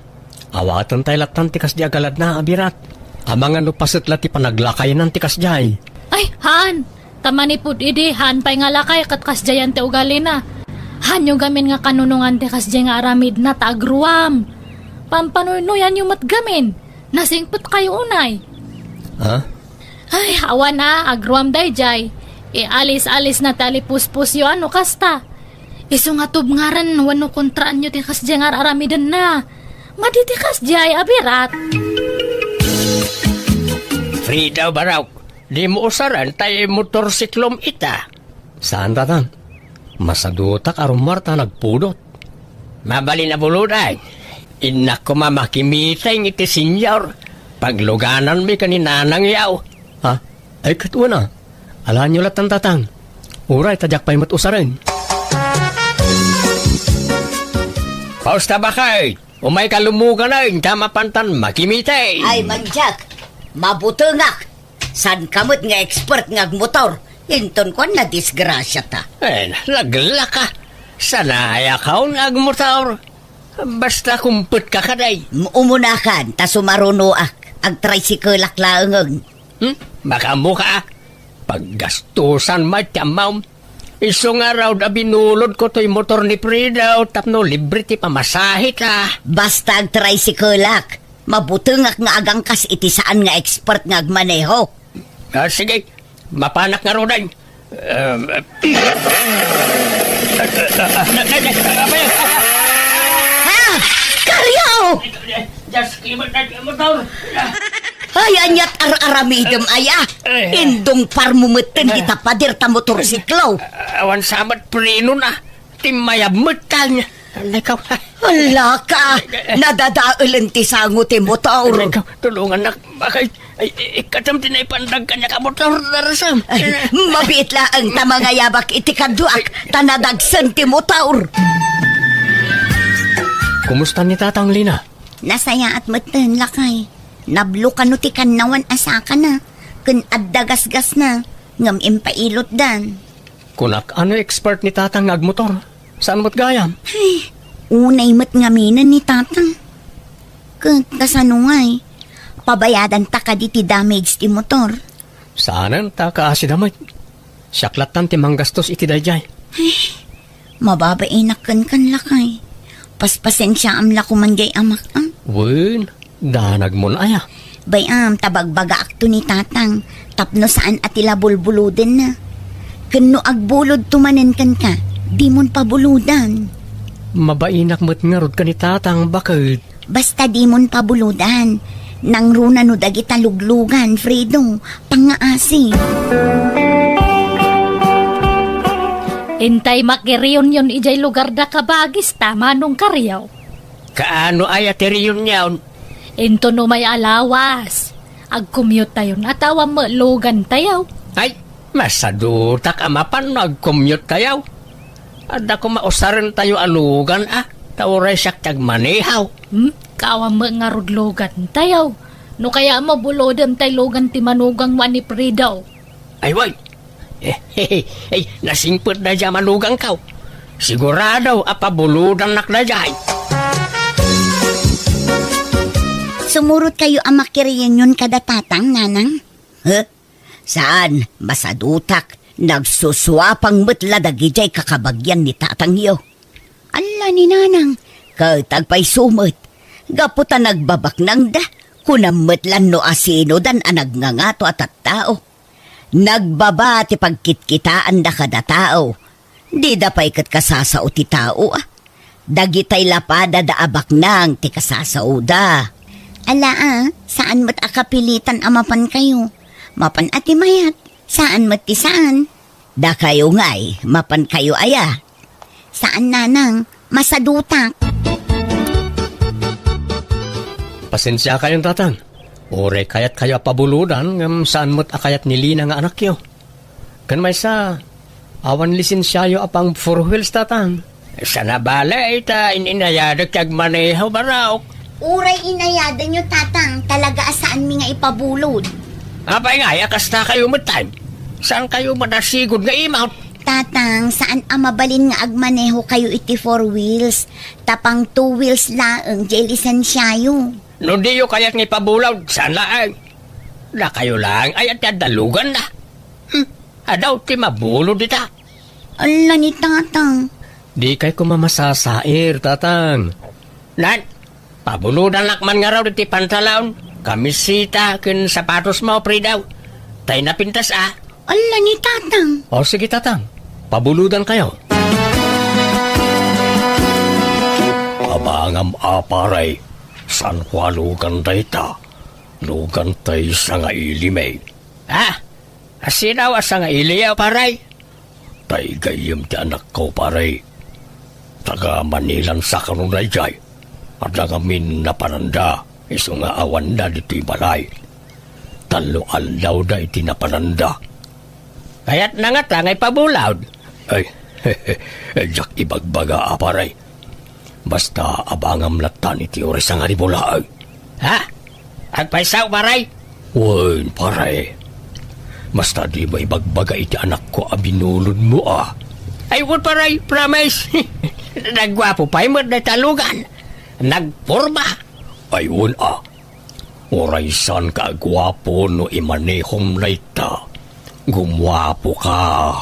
Awatentay lattan ti kasdi a galadna a birat. Amangan no paset la ti panaglakaynan ti kasdiay. Ay, haan! Ta manipud idi, haan pay nga lakay ket kasdiayan ti ugalina. Haanyo gamin nga kanunongan ti kasdiay nga aramidna ta agruam. Pampanuynoyanyo met gamin. Nasingpetkayo unay. Ha? Ay, awan a, agruam daydiay. Ialis-alisna ti alipuspusyo a no kasta. Isu nga tubngaran wenno kontraanyo ti kasdiay nga ar-aramidenna. Madi ti kasdiay a birat. Frida, barok, dimo usaren tay motorsiklom ita. Saan, Tatang? Masadutak a rummuar ta nagpudot. Mabalin a buludan. Innak koma makimiteng iti senior. Paglugananmi ken ni nanangyo. Ha? Ay, ket wen a. Alaenyo lattan, Tatang. Uray ta diak pay met usaren. Pausta, baket? Umayka lumuganen ta mapantan makimiteng. Ay, mandiak. Mabutengak. Saanka met nga expert nga agmotor? Inton kuan, nadisgrasiata. Eh, naglaka. Sanayakon nga agmotor. Basta kumpetka kadi. M-, umunakan, ta sumarunoak. Agtricycle-ak laengen. Hmm? Makaammoka, a? Paggastusan met ti ammom. Isu ngarud a binulodko toy motor ni Fredo tapno libre ti pamasaheta. Basta agtricycle-ak, mabutengak nga agangkas iti saan nga expert nga agmaneho. Ah, sige, mapanak ngaruden. Um, Ha? Kario! Just keep it, motor. Ay, ania't ar-aramidem, aya? Eh. Indungparmo metten dita pader ta motorsiklo. Awan sa met prenona. Timmayab met kaniak. Alay ka. Alaka, nadadaelen ti sango ti motor. Alay ka, tulongannak. Bakit? Ay, ay, ikkatam ti naipandag kaniak a motor, Darasam. Ay, mabiit laeng ta mangayabak iti kaduak, ta nadagsen ti motor. Kumusta ni Tatang, Lina? Nasayaat metten, lakay. Nablo kano ti kannawan a sakana, ken adda gasgasna, ngem impailotdan. Kunak, ano expert ni Tatang nga agmotor? Saan met gayam? Ay, unay met ngaminen ni Tatang. Ket kasano ngay? Pabayadanta kadi ti damage ti motor? Saanen ta kaasida met. Siak lattan ti manggastos iti daydiay. Ay, mababainak kenka, lakay. Paspasensiaam la koman diay amak, a? Wen, danagmon aya? Bay-am ta bagbagaakto ni Tatang tapno saan a ti la bulbulodenna. Ken no agbulodto manen kenka, dimon pabulodan. Mabainak met ngarud ken ni Tatang, baket. Basta dimon pabulodan. Nangruna no dagita luglugan, Fredo, pangngaasi. Intay makireunion idiay lugarda, kabagis, ta manong Kario. Kaano aya ti reunion? Inton umay a lawas, agcommute-tayon a ta awan met lugantayo. Ay, masadutak a mapan no agcommute-tayo. Adda koma usarentayo a lugan, a, ta uray siak ti agmaneho. Hmm? Kaawan met ngarud lugantayo. No kayat mo, bulodem tay lugan ti manugangmo a ni Fredo. Ay, wen. Eh, eh, eh, nasingpet daydiay a manugangko. Sigurado a pabulodannak daydiay. Sumurotkayo a makireunion kada Tatang, Nanang? Huh? Saan, masadutak. Nagsusuapang met la dagidiay kakabagian ni Tatangyo. Alla ni Nanang, ket agpayso met. Gapu ta nagbabaknangda, kunam met la no asinodan a nagngangato a tattao. Nagbaba ti pagkitkitaanda kada tao. Dida pay ket kasasao ti tao, a. Dagitay lapada da a baknang ti kasasaoda. Ala, a, saan met a kapilitan a mapankayo. Mapan a ti mayat, saan met ti saan. Dakayo ngay, mapankayo aya? Saan, Nanang, masadutak. Pasensiakayon, Tatang. Uray kayatkayo a pabulodan, ngem saan met a kayat ni Lina nga anakyo. Ken maysa, awan lisensiayo a pang four wheels, Tatang. Sana bale, ta in-inayadek ti agmaneho, barok. Uray inayadanyo, Tatang, talaga a saanmi nga ipabulod. Apay ngay a kastakayo metten? Saankayo manasigud nga imawt? Tatang, saan a mabalin nga agmaneho kayo iti four wheels, ta pang two wheels laeng diay lisensiayo. No diyo kayat nga ipabulod, saan laeng. Dakayo laeng aya ti adda luganna. Hmm, adu ti mabulod ita. Ala ni Tatang. Dikay koma masasair, Tatang. Nan, pabulodannak man ngarud iti pantalon, kamiseta, ken sapatosmo, Fredo. Tay napintas, a. Ala ni Tatang. O, sige, Tatang. Pabulodankayo. Abangam a, pare. Saanko a lugan dayta. Lugan tay sangailimi. Ha? Asino a sangailiyo, pare? Tay gayyem ti anakko, pare. Taga Manila sa kano daydiay. Adda ngamin napananda, isu nga awanda ditoy balay. Tallo aldawda iti napananda. Kayatna ngata nga ipabulod? Ay, diak ibagbaga a, pare. Basta abangam latta iti oras a nga ni bulaag. Ha? Agpayso, pare? Wen, pare. Basta dimo ibagbaga iti anakko a binulodmo a. Ay, wen, pare, promise. Nagguapo pay met dayta a lugan. Nagporma. Ay, wen a. Uray saan ka a guapo no imanehom dayta, gumuapo ka.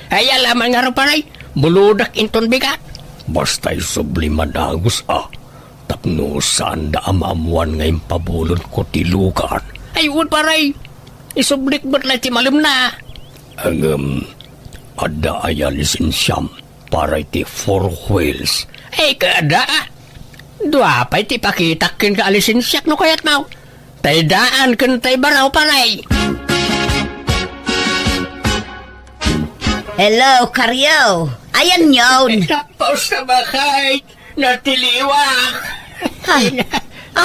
Ay, ala man ngarud, pare, bulodak inton bigat. Basta isubli madagus a, tapno saanda a maammuan nga impabulodko ti lugan. Ay, wen, pare, isublik met la ti malemna. Ngem, adda aya lisensiam para iti four wheels? Ay, kada, a. Dua pay ti ipakitak kenka a lisensiak no kayatmo. Tay daan ken tay baro, pare. Hello, Karyo. Ayanyon. Tapos na ba, kay natiliwak? Ha?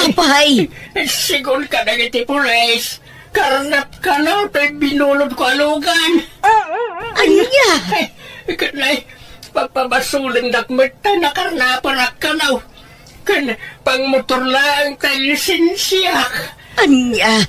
Apay? Sigun ka dagiti pulis. Karnap kano tay binulodko a lugan. Ania? Ay, kanay, papabasolendak met ta nakarnaperak kano. Ken pangmotor laeng tay lisensiak. Ania?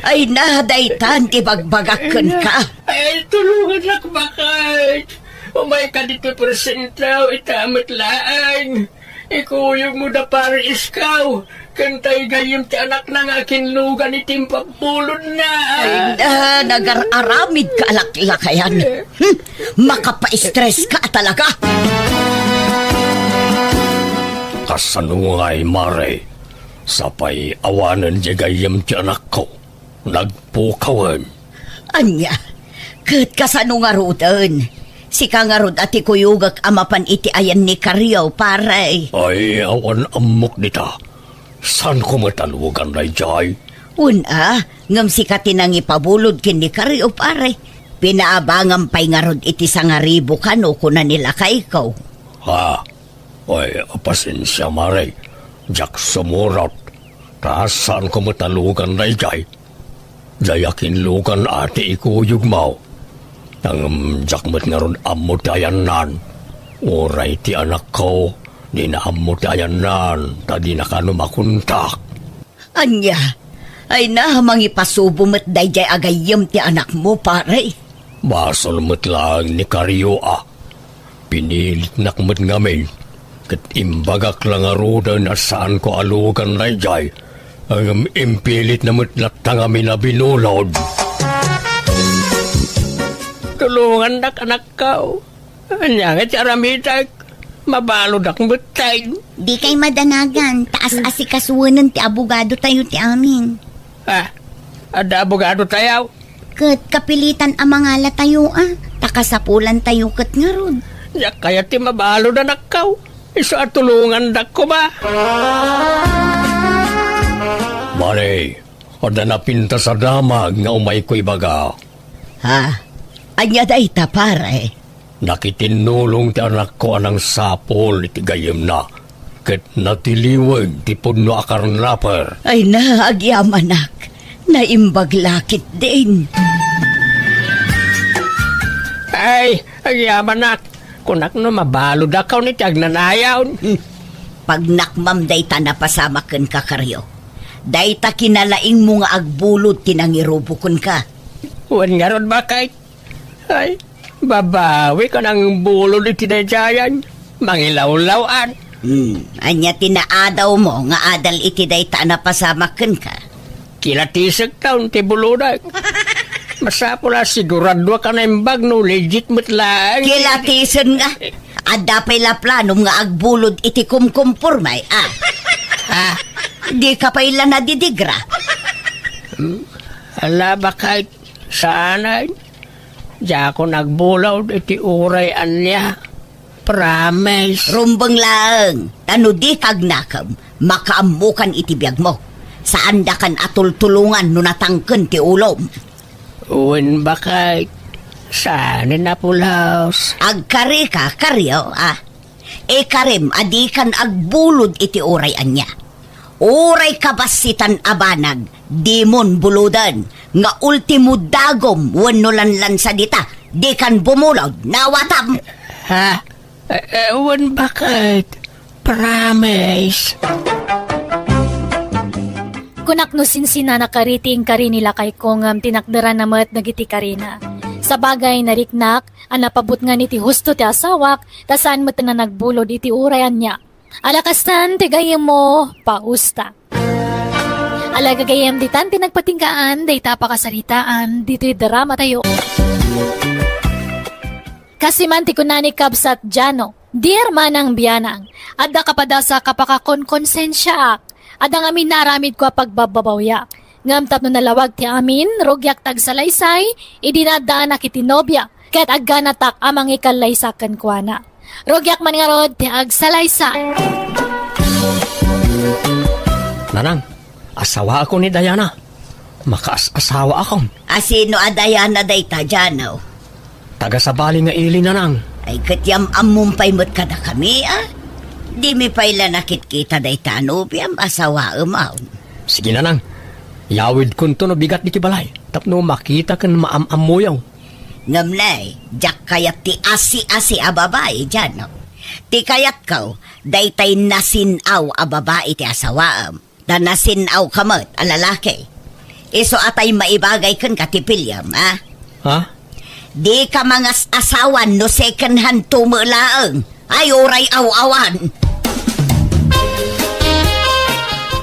Ay na, daytan ti bagbagak kenka. Ay, tulongannak, baket. Umayka ditoy presentaw, ita met laeng. Ikuyogmo da pare Iskaw, ken tay gayyem ti anakna nga akinlugan iti impabulodna. Ay na, nagar-aramid ka a laklakayan. Hmm, makapaistres ka talaga. Kasano ngay, mare? Sapay awanen diay gayyem ti anakko. Nagpukawen. Ania? Ket kasano ngaruden? Sika ngarud a ti kuyogek a mapan iti ayan ni Karyo, pare. Ay, awan ammok dita. Saanko met a lugan daydiay? Wen a, ngem sika ti nangipabulod ken ni Karyo, pare. Pinaabangam pay ngarud iti sangaribu kano, kuna ni lakayko. Ha? Ay, pasensia, mare. Diak sumurot. Ta saanko met a lugan daydiay. Diay akinlugan a ti ikuyogmo. Ngem diak met ngarud ammo ti ayannan. Uray ti anakko, dina ammo ti ayannan, ta dina kano makontak. Ania? Ay na, mangipasubo met daydiay a gayyem ti anakmo, pare. Basol met laeng ni Karyo a. Pinilitnak met ngamin, ket imbagak la ngaruden a saanko a lugan daydiay, ngem impilitna met latta ngamin a binulod. Tulongannak, anakko. Ania nga ti aramidek? Mabaludak met tay. Dikay madanagan, ta as-asikasuenen ti abogadotayo ti amin. Ah, adda abogadotayo? Ket kapilitan a mangalatayo a, ta kasapulantayo ket ngarud. Diak kayat ti mabalud, anakko. Isu a tulongandak koma. Mare, adda napintas a damag nga umayko ibaga. Ha? Ania dayta, pare? Nakitinnulong ti anakko a nangsapul iti gayyemna, ket natiliweg ti pudno a karnaper. Ay na, agyamanak. Naimbag la ketdin. Ay, agyamanak. Kunak no mabaludakon iti agnanayon. Hmm. Pagnakmam dayta napasamak kenka, Karyo. Dayta kinalaingmo nga agbulod ti nangirubo kenka. Wen ngarud, baket. Ay, babawik a nangbulod iti daydiayan. Mangilawlaw-an. Hmm, ania ti naadawmo nga adal iti dayta a napasamak kenka? Kilatisekton ti bulodek. Masapul a siguraduak a naimbag no legit met laeng. Kilatisen nga. Adda pay la planom nga agbulod iti kumkumporme, a? Ha? Dika pay la nadidigra? Hmm? Ala, baket. Saanen. Diakon agbulod iti uray ania. Promise. Rumbeng laeng, ta no dika agnakem, makaammokan iti biagmo. Saandakan a tultulongan no natangken ti ulom. Wen, baket. Saan a pulos? Agkarika, karyo, a. Ikarim a dikan agbulod iti uray ania. Uray kabassitan a banag, dimon buloden, nga ultimo dagom wenno lanlansa dita, dikan bumulod, nawatam. Ha? Eh, eh, wen baket? Promise. Kunak no sinsinana kari ti inkari ni lakayko ngem tinakderanna met dagiti karina. Sabagay, nariknak a napabutngan iti husto ti asawak, ta saan met a nagbulod iti uray ania. Ala kastan ti gayyemmo, pausta. Ala gagayyem, ditan ti nagpatinggaan dayta a pakasaritaan ditoy dramatayo. Kastoy man ti kuna ni Kabsat Jano, "Dear Manang Bianang, adda kapadasa a kapakakonkonsensiaak. Adda ngamin naaramidko a pagbabbabawiak. Ngem tapno nalawag ti amin, rugiak ta agsalaysay idi naaddaanak iti nobia, ket agganatak a mangikallaysa kenkuana. Rugiak man ngarud ti agsalaysa." Nanang, asawaakon ni Diana. Makaas-asawaakon. A sino a Diana dayta, Jano? Taga-sabali nga ili, Nanang. Ay, ket yam-ammom pay met kadakami, a? Dimi pay la nakitkita dayta a nobiam, asawaem, aw. Sige, Nanang. Yawidkonto no bigat ditoy balay tapno makita ken maam-ammoyo. Ngem ne, diak kayat ti asi-asi a babai, Jano. Ti kayatko, daytay nasin-aw a babai ti asawaem. Ta nasin-awka met a lalaki. Isu a tay maibagay kenka ti piliem, a? Ha? Dika mangas-asawan no second hand to met laeng. Ay, uray aw-awan.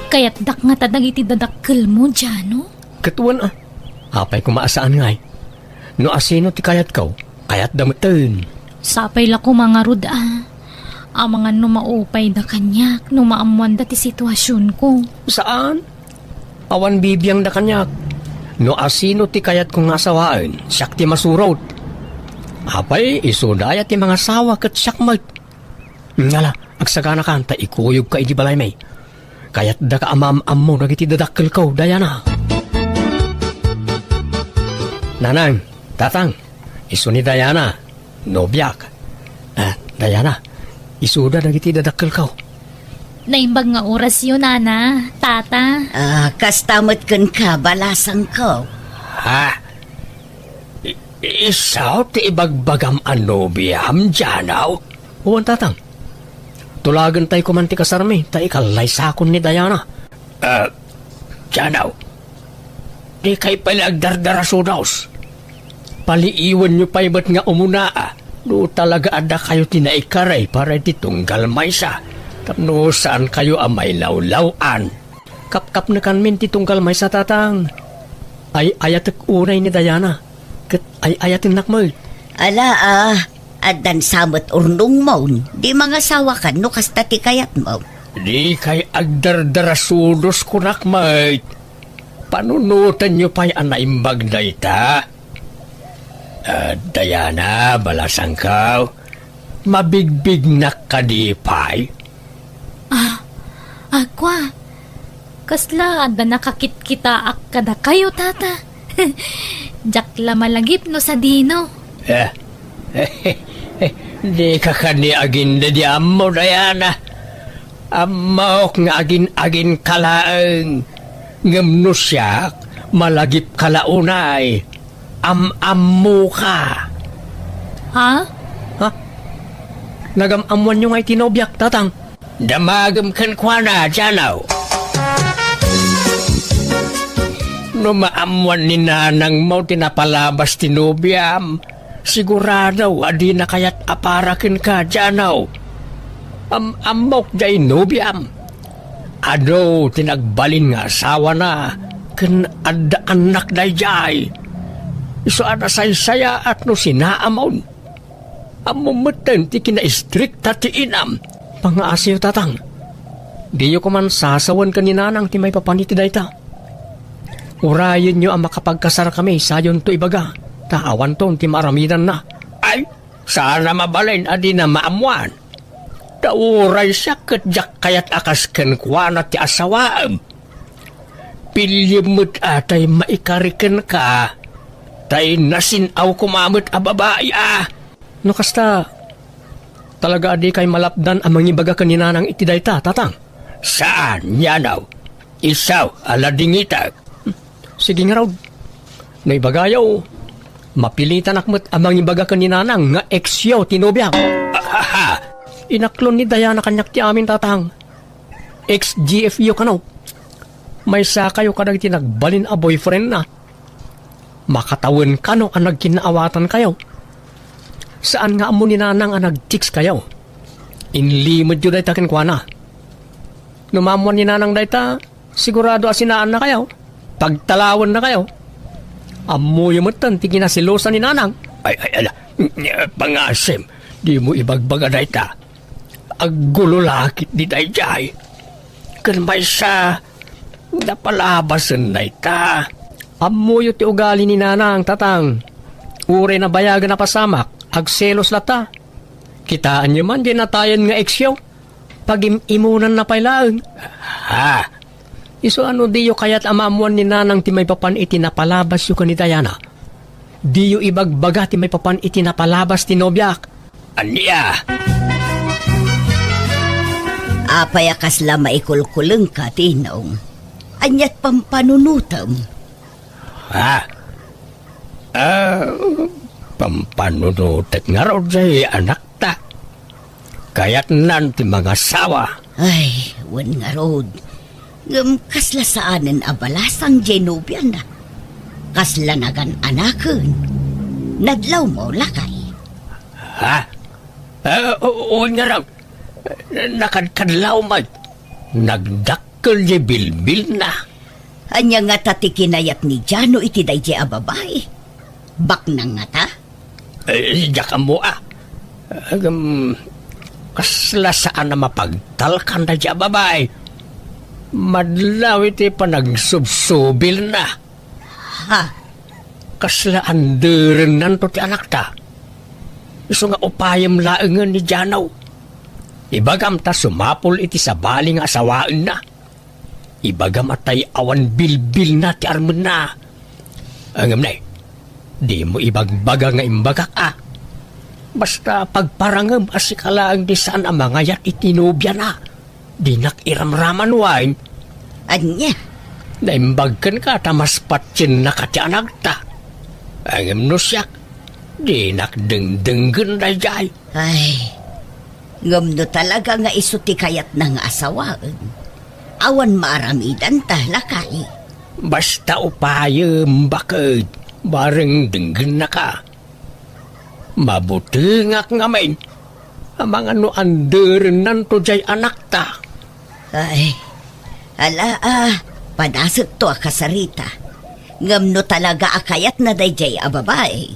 Kayatdak ngata dagiti dadakkelmo, Jano? Ket wen, a. Apay koma a saan ngay? No asino ti kayatko, kayatda metten. Sapay la koma ngarud a. Amangan no maupayda kaniak no maammoanda ti situasionko. Saan? Awan bibiangda kaniak. No asino ti kayatko nga asawaen, siak ti masurot. Apay, isuda aya ti mangasawa ket siak met. Ngala, agsaganakan ta ikuyogka idi balaymi. Kayatdaka a maam-ammo dagiti dadakkelko, Diana. Nanang, tatang, isu ni Diana, nobiak. Ah, Diana, isuda dagiti dadakkelko. Naimbag nga orasyo, nana, tata. Ah, kasta met kenka, balasangko. Ha? I-, isu ti ibagbagam a nobiam, Jano? Wen, tatang. Tulagentay koman ti kasarmi, ta ikallaysakon ni Diana. Ah, Jano, dikay pay la agdardarasudos. Paliiwenyo pay met nga umuna, a, no talaga a dakayo ti naikari para iti tunggal maysa, tapno saankayo a mailawlaw-an. Kapkapnekanmin ti tunggal maysa, tatang. Ay-ayatek unay ni Diana, ket ay-ayatennak met. Ala, a, addan sa met urnongmon, di mangasawakan no kasta ti kayatmo. Dikay agdardarasudos, kunak met. Panunotenyo pay a naimbag dayta. Ah, Diana, balasangko, mabigbignak kadi pay? Ah, agwa. Kasla adda nakakitkitaak kadakayo, tata? Diak la malagip no sadino. Eh, dika kadi agindediammo, Diana. Ammok nga agin-aginka laeng. Ngem no siak, malagipka la unay. Am-ammoka. Ha? Ha? Nagam-ammoanyo ngay ti nobiak, tatang? Damagem kenkuana, Jano. No maammoan ni nanangmo ti napalabas ti nobiam, sigurado a dina kayat a para kenka, Jano. Am-ammok jay nobiam. Adu ti nagbalin nga asawana ken adda annak dayjay. Isu a nasaysayaat no sinaamon. Ammom metten ti kinaistrikta ti inam. Pangngaasiyo, tatang. Diyo koman sasawen ken ni nanang ti maipapan iti dayta. Urayenyo a makapagkasarkami, sayonto ibaga, ta awanton ti maaramidanna. Ay, saan a mabalin a dina maammoan. Ta uray siak ket diak kayat a kas kenkuana ti asawaem. Piliem met a tay maikari kenka. Tay nasin-aw koma met a babai a. No kasta, talaga a dikay malapdan a mangibaga ken ni Nanang iti dayta, Tatang? Saan, Yanaw. Isu a ladingitek. Sige ngarud. No ibagayo, mapilitanak met a mangibaga ken ni Nanang nga ex-yo ti nobiak. Ahaha! Inaklon ni Diana kaniak ti amin, Tatang. Ex-G F yo kano. Maysakayo kadagiti nagbalin a boyfriendna. Makatawen kano a nagkinnaawatankayo. Saan nga ammo ni Nanang a nag-text kayo. Inlimedyo dayta kenkuana. No maammuan ni Nanang dayta, sigurado a sinaannakayo. Pagtalawennakayo. Ammoyo metten ti kinaselosan ni Nanang. Ay, ay, ala. Pangasim, dimo ibagbaga dayta. Aggulo la ketdi daydiay. Ken maysa, napalabasen dayta. Ammoyo ti ugali ni Nanang, Tatang. Uray nabayagen a pasamak, agselos latta. Kitaenyo man diay natayen nga ex-yo. Pagim-imonanna pay laeng. Ha? Isu a no diyo kayat a maammuan ni Nanang ti maipapan iti napalabasyo ken ni Diana, diyo ibagbaga ti maipapan iti napalabas ti nobiak. Ania? Apay a kasla maikulkulengka, Tinong? Ania't pampanunotem? Ha? Ah, pampanunotek ngarud diay anakta. Kayatnan ti mangasawa. Ay, wen ngarud. Ngem kasla saanen a balasang diay nobiana. Kasla nagan-anaken. Nadlawmo, lakay. Ha? Ah, o-, wen ngarud. Nakadkadlaw met. Nagdakkel diay bilbilna. Ania ngata ti kinayat ni Jano iti daydiay a babai? Baknang ngata? Eh, diak ammo a. Agam, kasla saan a mapagtalkan daydiay a babai. Madlaw iti panagsubsubilna. Ha? Kasla anderennanto ti anakta. Isu nga upayem laengen ni Jano. Ibagam ta sumapul iti sabali nga asawaenna. Ibagam a tay awan bilbilna ti armenna. Ngem ne, dimo ibagbaga nga imbagak a. Basta pagparangem a sika laeng ti saan a mangayat iti nobiana. Dinak iramraman wen. Ania? Naimbag kenka ta mas patiennaka ti anakta. Ngem no siak, dinak dengdenggen daydiay. Ay, ngem no talaga nga isu ti kayatna nga asawaen, awan maaramidanta, lakay. Basta upayem, baket, bareng denggennaka. Mabutengak ngamin, amangan no anderennanto diay anakta. Ay, ala a, panasekto a kasarita. Ngem no talaga a kayatna daydiay a babai,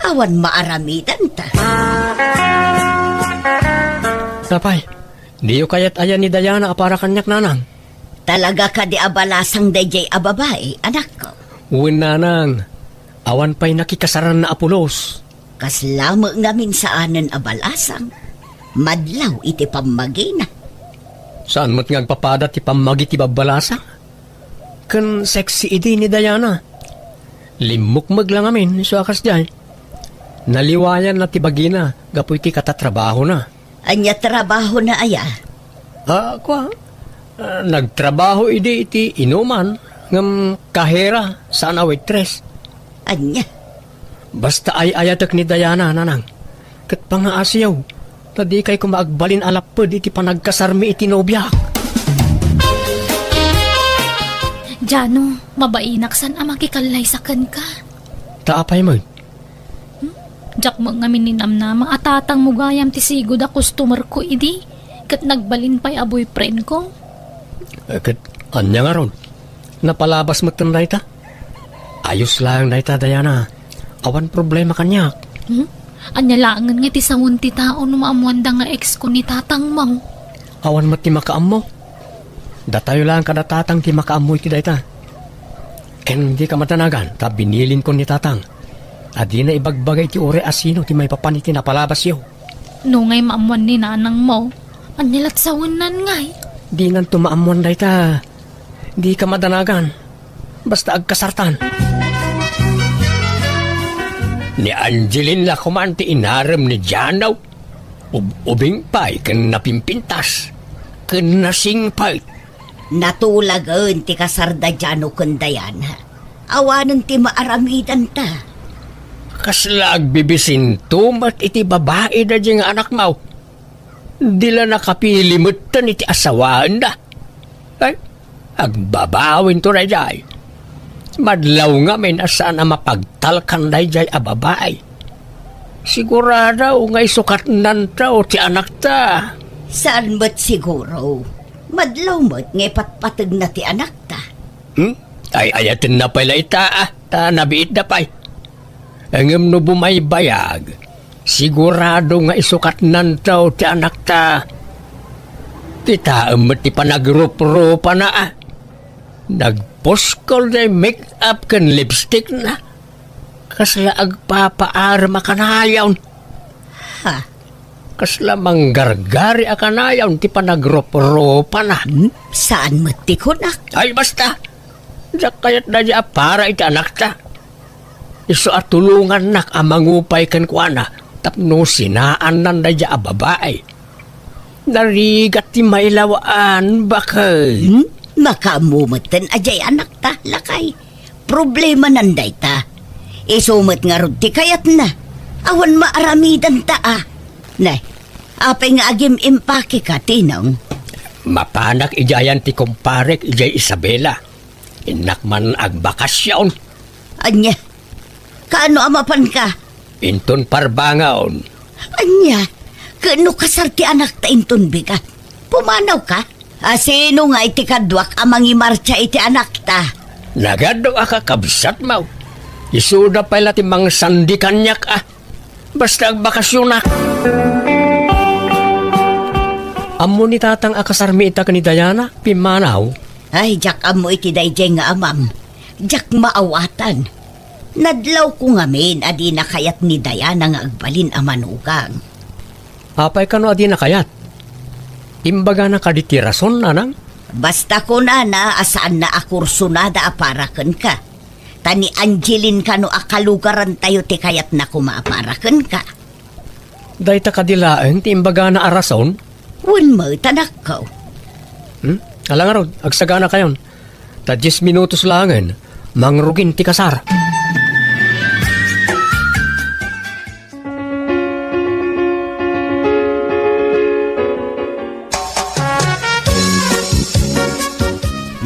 awan maaramidanta. Apay, diyo kayat aya ni Diana a para kaniak, Nanang? Talaga kadi a balasang daydiay a babai, anakko? Wen, Nanang. Awan pay nakikasaranna a pulos. Kasla met ngamin saanen a balasang. Madlaw iti pammagina. Saan met nga agpapada ti pammagi ti babbalasang? Ken sexy idi ni Diana. Limmukmeg la ngamin isu a kasdiay. Naliwayanna ti bagina gapu iti katatrabahona. Ania trabahona aya? Ah, kua, ah, nagtrabaho idi iti inuman, ngem kahera, saan a waitress. Ania? Basta ay-ayatek ni Diana, Nanang. Ket pangaasiyo, ta dikay koma agbalin a lapped iti panagkasarmi iti nobiak. Jano, mabainak saan a makikallaysa kenka. Ta apay met? Hmm? Diak met ngamin ninamnama a tatangmo gayam ti sigud a customer ko idi, ket nagbalin pay a boyfriend ko. Eh, ket ania ngarud? Napalabas metten dayta? Ayos laeng dayta, Diana. Awan problema kaniak. Hmm? Ania laengen nga ti sawen ti tao no maammuanda nga ex ko ni tatangmo? Awan met ti makaammo. Datayo laeng kada tatang ti makaammo iti dayta. Ken dika madanagan ta binilinko ni tatang a dina ibagbaga iti uray a sino ti maipapan iti napalabasyo. Nungay maammuan ni nanangmo, ania lat sawennan ngay? Dinanto maammuan dayta. Dika madanagan. Basta agkasartan. Ni Angeline la koman ti inarem ni Jano. Ub-, ubing pay ken napimpintas, ken nasingpet. Natulagen ti kasar da Jano ken Diana. Awanen ti maaramidanta. Kasla agbibisinto met iti babai daydiay nga anakmo. Di la nakapili metten iti asawaenda. Ay, agbabawinto daydiay. Madlaw ngamin a saan a mapagtalkan daydiay a babai. Sigurado nga isukatnanto ti anakta. Saan met siguro? Madlaw met nga ipatpategna ti anakta. Hmm? Ay-ayatenna pay la ita, ah, ta nabiitda pay. Ngem no bumaybayag, sigurado nga isukatnanto ti anakta. Kitaem met ti panagruprupana, ah. Nagpuskol ti make-up ken lipstickna. Kasla agpapaarem a kanayon. Ha? Kasla manggargari a kanayon ti panagruprupana. Hmm? Saan met ti kunak? Ay, basta. Diak kayat daydiay a para iti anakta. Isu a tulongannak a mangupay kenkuana tapno sinaannan daydiay a babai. Narigat ti mailawaan, baket. Hmm? Makaammo metten a diay anakta, lakay. Problemanan dayta. Isu met ngarud ti kayatna. Awan maaramidanta, a. Ne, apay nga agim-impakeka, Tinong? Mapanak idiayan ti kumparek idiay Isabela. Innak man agbakasyon. Ania? Kaano a mapanka? Inton parbangon. Ania? Ket no kasar ti anakta inton bigat, pumanawka? A, sino ngay ti kaduak a mangimartsa iti anakta? Nagadu a kakabsatmo. Isuda pay la ti mangsandi kaniak, a. Basta agbakasyonak. Ammo ni tatang a kasarmi ita ken ni Diana, pimmanaw? Ay, diak ammo iti daydiay nga amam. Diak maawatan. Nadlawko ngamin a dina kayat ni Diana nga agbalin a manugang. Apay kano a dina kayat? Imbagana kadi ti rason, nanang? Basta kunana a saanna a kursonada a para kenka. Ta ni Angeline kano a kalugarantayo ti kayatna koma a para kenka. Dayta kadi laeng ti imbagana a rason? Wen met, anakko. Hmm? Ala ngarud, agsaganakayon. Ta dies minutos laengen, mangrugin ti kasar.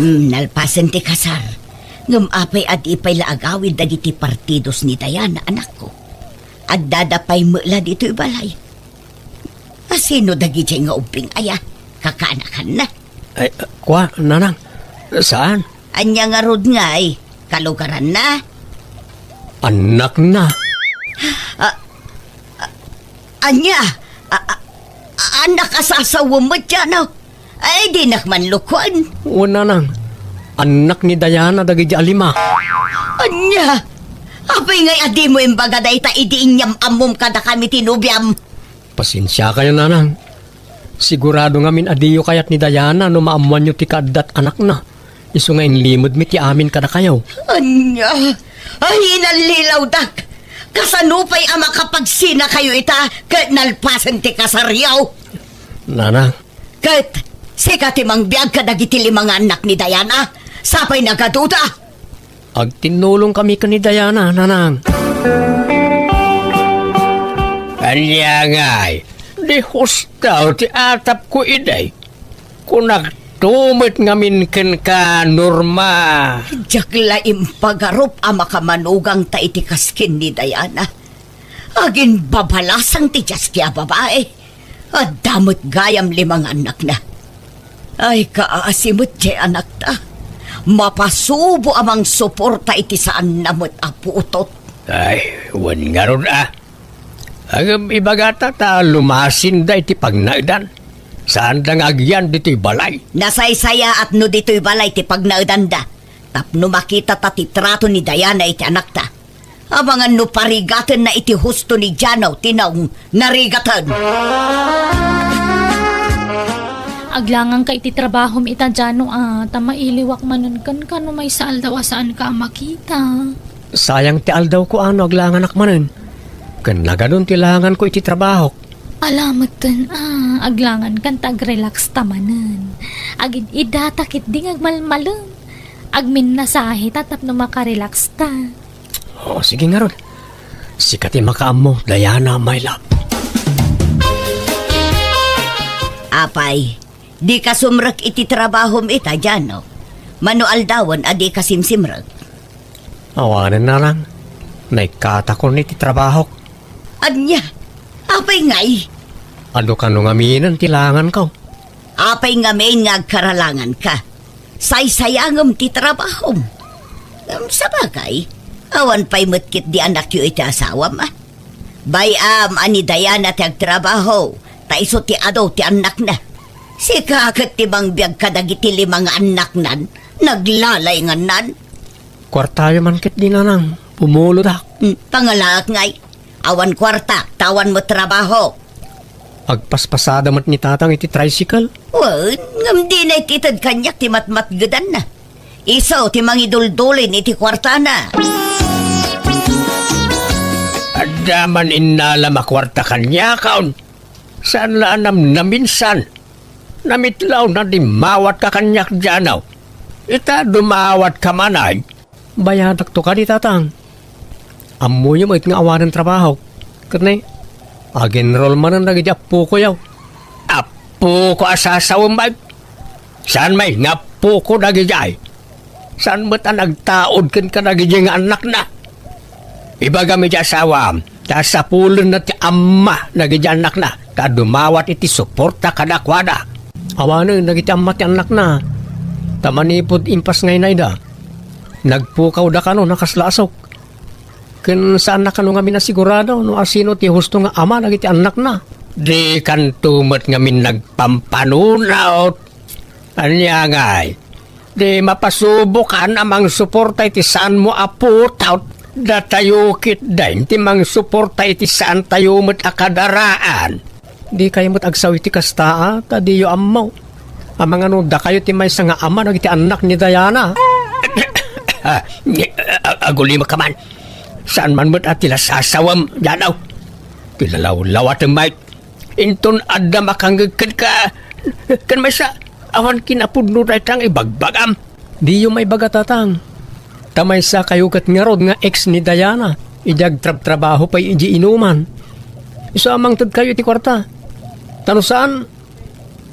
Hmm, nalpasen ti kasar. Ngem apay a di pay la agawid dagiti partidos ni Diana, anakko? Addada pay met la ditoy balay. A, sino dagidiay nga ubbing aya? Kakaanakanna? Ay, kua, nanang. Saan? Ania ngarud ngay? Kalugaranna? Annakna. A, a, ania? A, a, annak a sasawem met, Jano? Ay, dinak man lukon. Wen, nanang. Annak ni Diana dagiti a lima. Ania? Apay ngay a dimo imbaga dayta idi inyam-ammom kadakami ti nobiam? Pasensiakayo, nanang. Sigurado ngamin a diyo kayat ni Diana no maammoanyo ti kaaddat anakna. Isu nga inlimedmi ti amin kadakayo. Ania? Ay, inallilawdak! Kasano pay a makapagsinakayo ita ket nalpasen ti kasaryo? Nanang. Ket sika ti mangbiag kadagiti lima nga annak ni Diana? Sapay nagaduda? Agtinnulongkami ken ni Diana, nanang. Ania ngay, di husto ti atapko idi. Kunakto met ngamin kenka, Norma. Diak la impagarup a makamanugangta iti kaskin ni Diana. Aginbabalasang ti diaski a babai. Adda met gayam lima nga annakna. Ay, kaasi met ti anakta. Mapasubo a mangsuporta iti saanna met a putot. Ay, wen ngarud a. Ngem ibagata ta lumasinda iti pagnaedan. Saanda nga agyan ditoy balay. Nasaysayaat no ditoy balay ti pagnaedanda. Tapno makitata ti trato ni Diana iti anakta. Amangan no parigatenna iti husto ni Jano ti naong narigaten. Aglangangka iti trabahom ita, Jano, a, ta mailiwak manen kenka no maysa aldaw a saanka a makita. Sayang ti aldawko a no aglanganak manen. Ken nagadun ti langanko iti trabahok. Ala metten a, aglangankan ta agrelax ta manen. Agid-idata ketdi nga agmalmalem. Agminnasahe ta tapno makarelax ta. O, sige ngarud. Sika ti makaammo, Diana, my love. Apay, dika sumrek iti trabahom ita, Jano? Mano aldawen a dika simsimrek? Awanen, nanang. Naikkatakon iti trabahok. Ania? Apay ngay? Adu kano ngaminen ti langanko. Apay ngamin nga agkaralanganka? Saysayangem ti trabahom. Ngem sabagay, awan pay met ketdi anakyo iti asawam, a? Bay-am a ni Diana ti agtrabaho, ta isu ti adu ti annakna. Sika ket ti mangbiag kadagiti lima nga annaknan, naglalaingannan. Kuartayo man ketdi, nanang, pumulodak. Hmm, pangalaak ngay. Awan kuarta, ta awan met trabaho. Agpaspasada met ni tatang iti tricycle. Wen, ngem dina iti ited kaniak ti matmatgedanna. Isu ti mangiduldulin iti kuartana. Adda man innalam a kuarta kaniakon. Saan la a namnaminsan. Namitlawna dimmawat ka kaniak, Jano. Ita, dumawat ka manay. Bayadakto kadi, tatang. Ammoyo met nga awanen trabahok. Ket ne, ag-enroll manen dagiti appokoyo. Appoko a sasawem, bay. Saan may nga appoko dagidiay? Saan met a nagtaud ken kadagidi nga annakna? Ibagam iti asawam, ta sapulenna ti amma dagidi annakna, ta dumawat iti suporta kadakuada. Awanen dagiti amma ti annakna, ta manipud impas nga inayda, nagpukawda kano a kasla asuk. Ken saanna kano ngamin a sigurado no asino ti husto nga ama dagiti annakna. Dikanto met ngamin nagpampanunot. Ania ngay? Di mapasubokan a mangsuporta iti saanmo a putaw. Datayo ketdin ti mangsuporta iti saantayo met a kadaraan. Dikayo met agsaw iti kasta, a, ta diyo ammo. Amangan no dakayo ti maysa nga ama dagiti annak ni Diana. Ah, agulimek ka man. Saan man met a ti la sasawem, Jano. Ti lalawlawatem, Mike. Inton adda makangngeg kenka, ken maysa, awan kinapudno dayta nga ibagbagam. Diyo maibaga, tatang. Ta maysa kayo ket ngarud nga ex ni Diana, idi agtrabtrabaho pay idi inuman. Isu a mangted kayo iti kuarta. Ta no saan,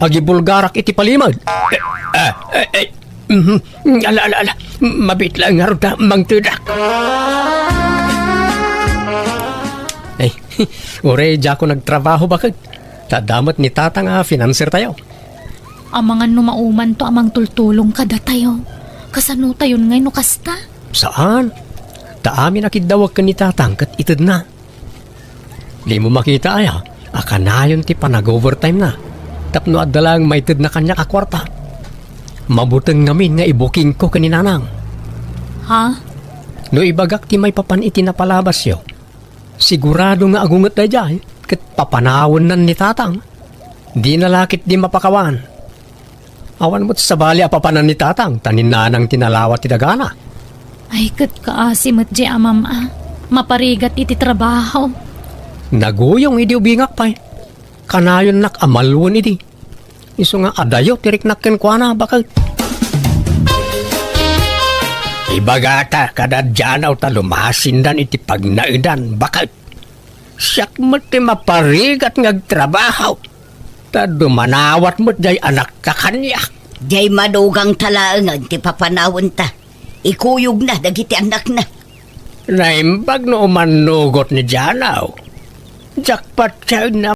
agibulgarak iti palimed. Ah, eh, eh, mhm. Ala, ala, ala. Mabiit laeng ngarud ta mangtedak. Eh, uray diakon agtrabaho, baket. Ta adda met ni tatang a financer tayo. Amangan no maumanto a mangtultulong kadatayo. Kasanotayon ngay no kasta? Saan? Ta amin a kiddawek ken ni tatang ket itedna. Dimo makita aya a kanayon ti panag-overtime na tapno adda laeng maitedna kaniak a kuarta. Mabuteng ngamin nga ibukingko ken ni nanang. Ha? No ibagak ti maipapan iti napalabasyo, sigurado nga agunget daydiay ket papanawennan ni tatang. Dina la ketdi mapakawan. Awan met sabali a papanan ni tatang ta ni nanang ti nalawa ti dagana. Ay, ket kaasi met di amam a maparigat iti trabaho. Naguyong idi ubingak pay. Kanayonnak a malwen idi. Isu nga adayo ti riknak kenkuana, baket. Ibagata kada Jano ta lumasindan iti pagnaedan, baket. Siak met ti maparigat nga agtrabaho, ta dumanawat met jay anakta kaniak. Jay madugangta laengen ti papanawenta. Ikuyogna dagiti annakna. Naimbag no umannugot ni Jano. Jackpot siya na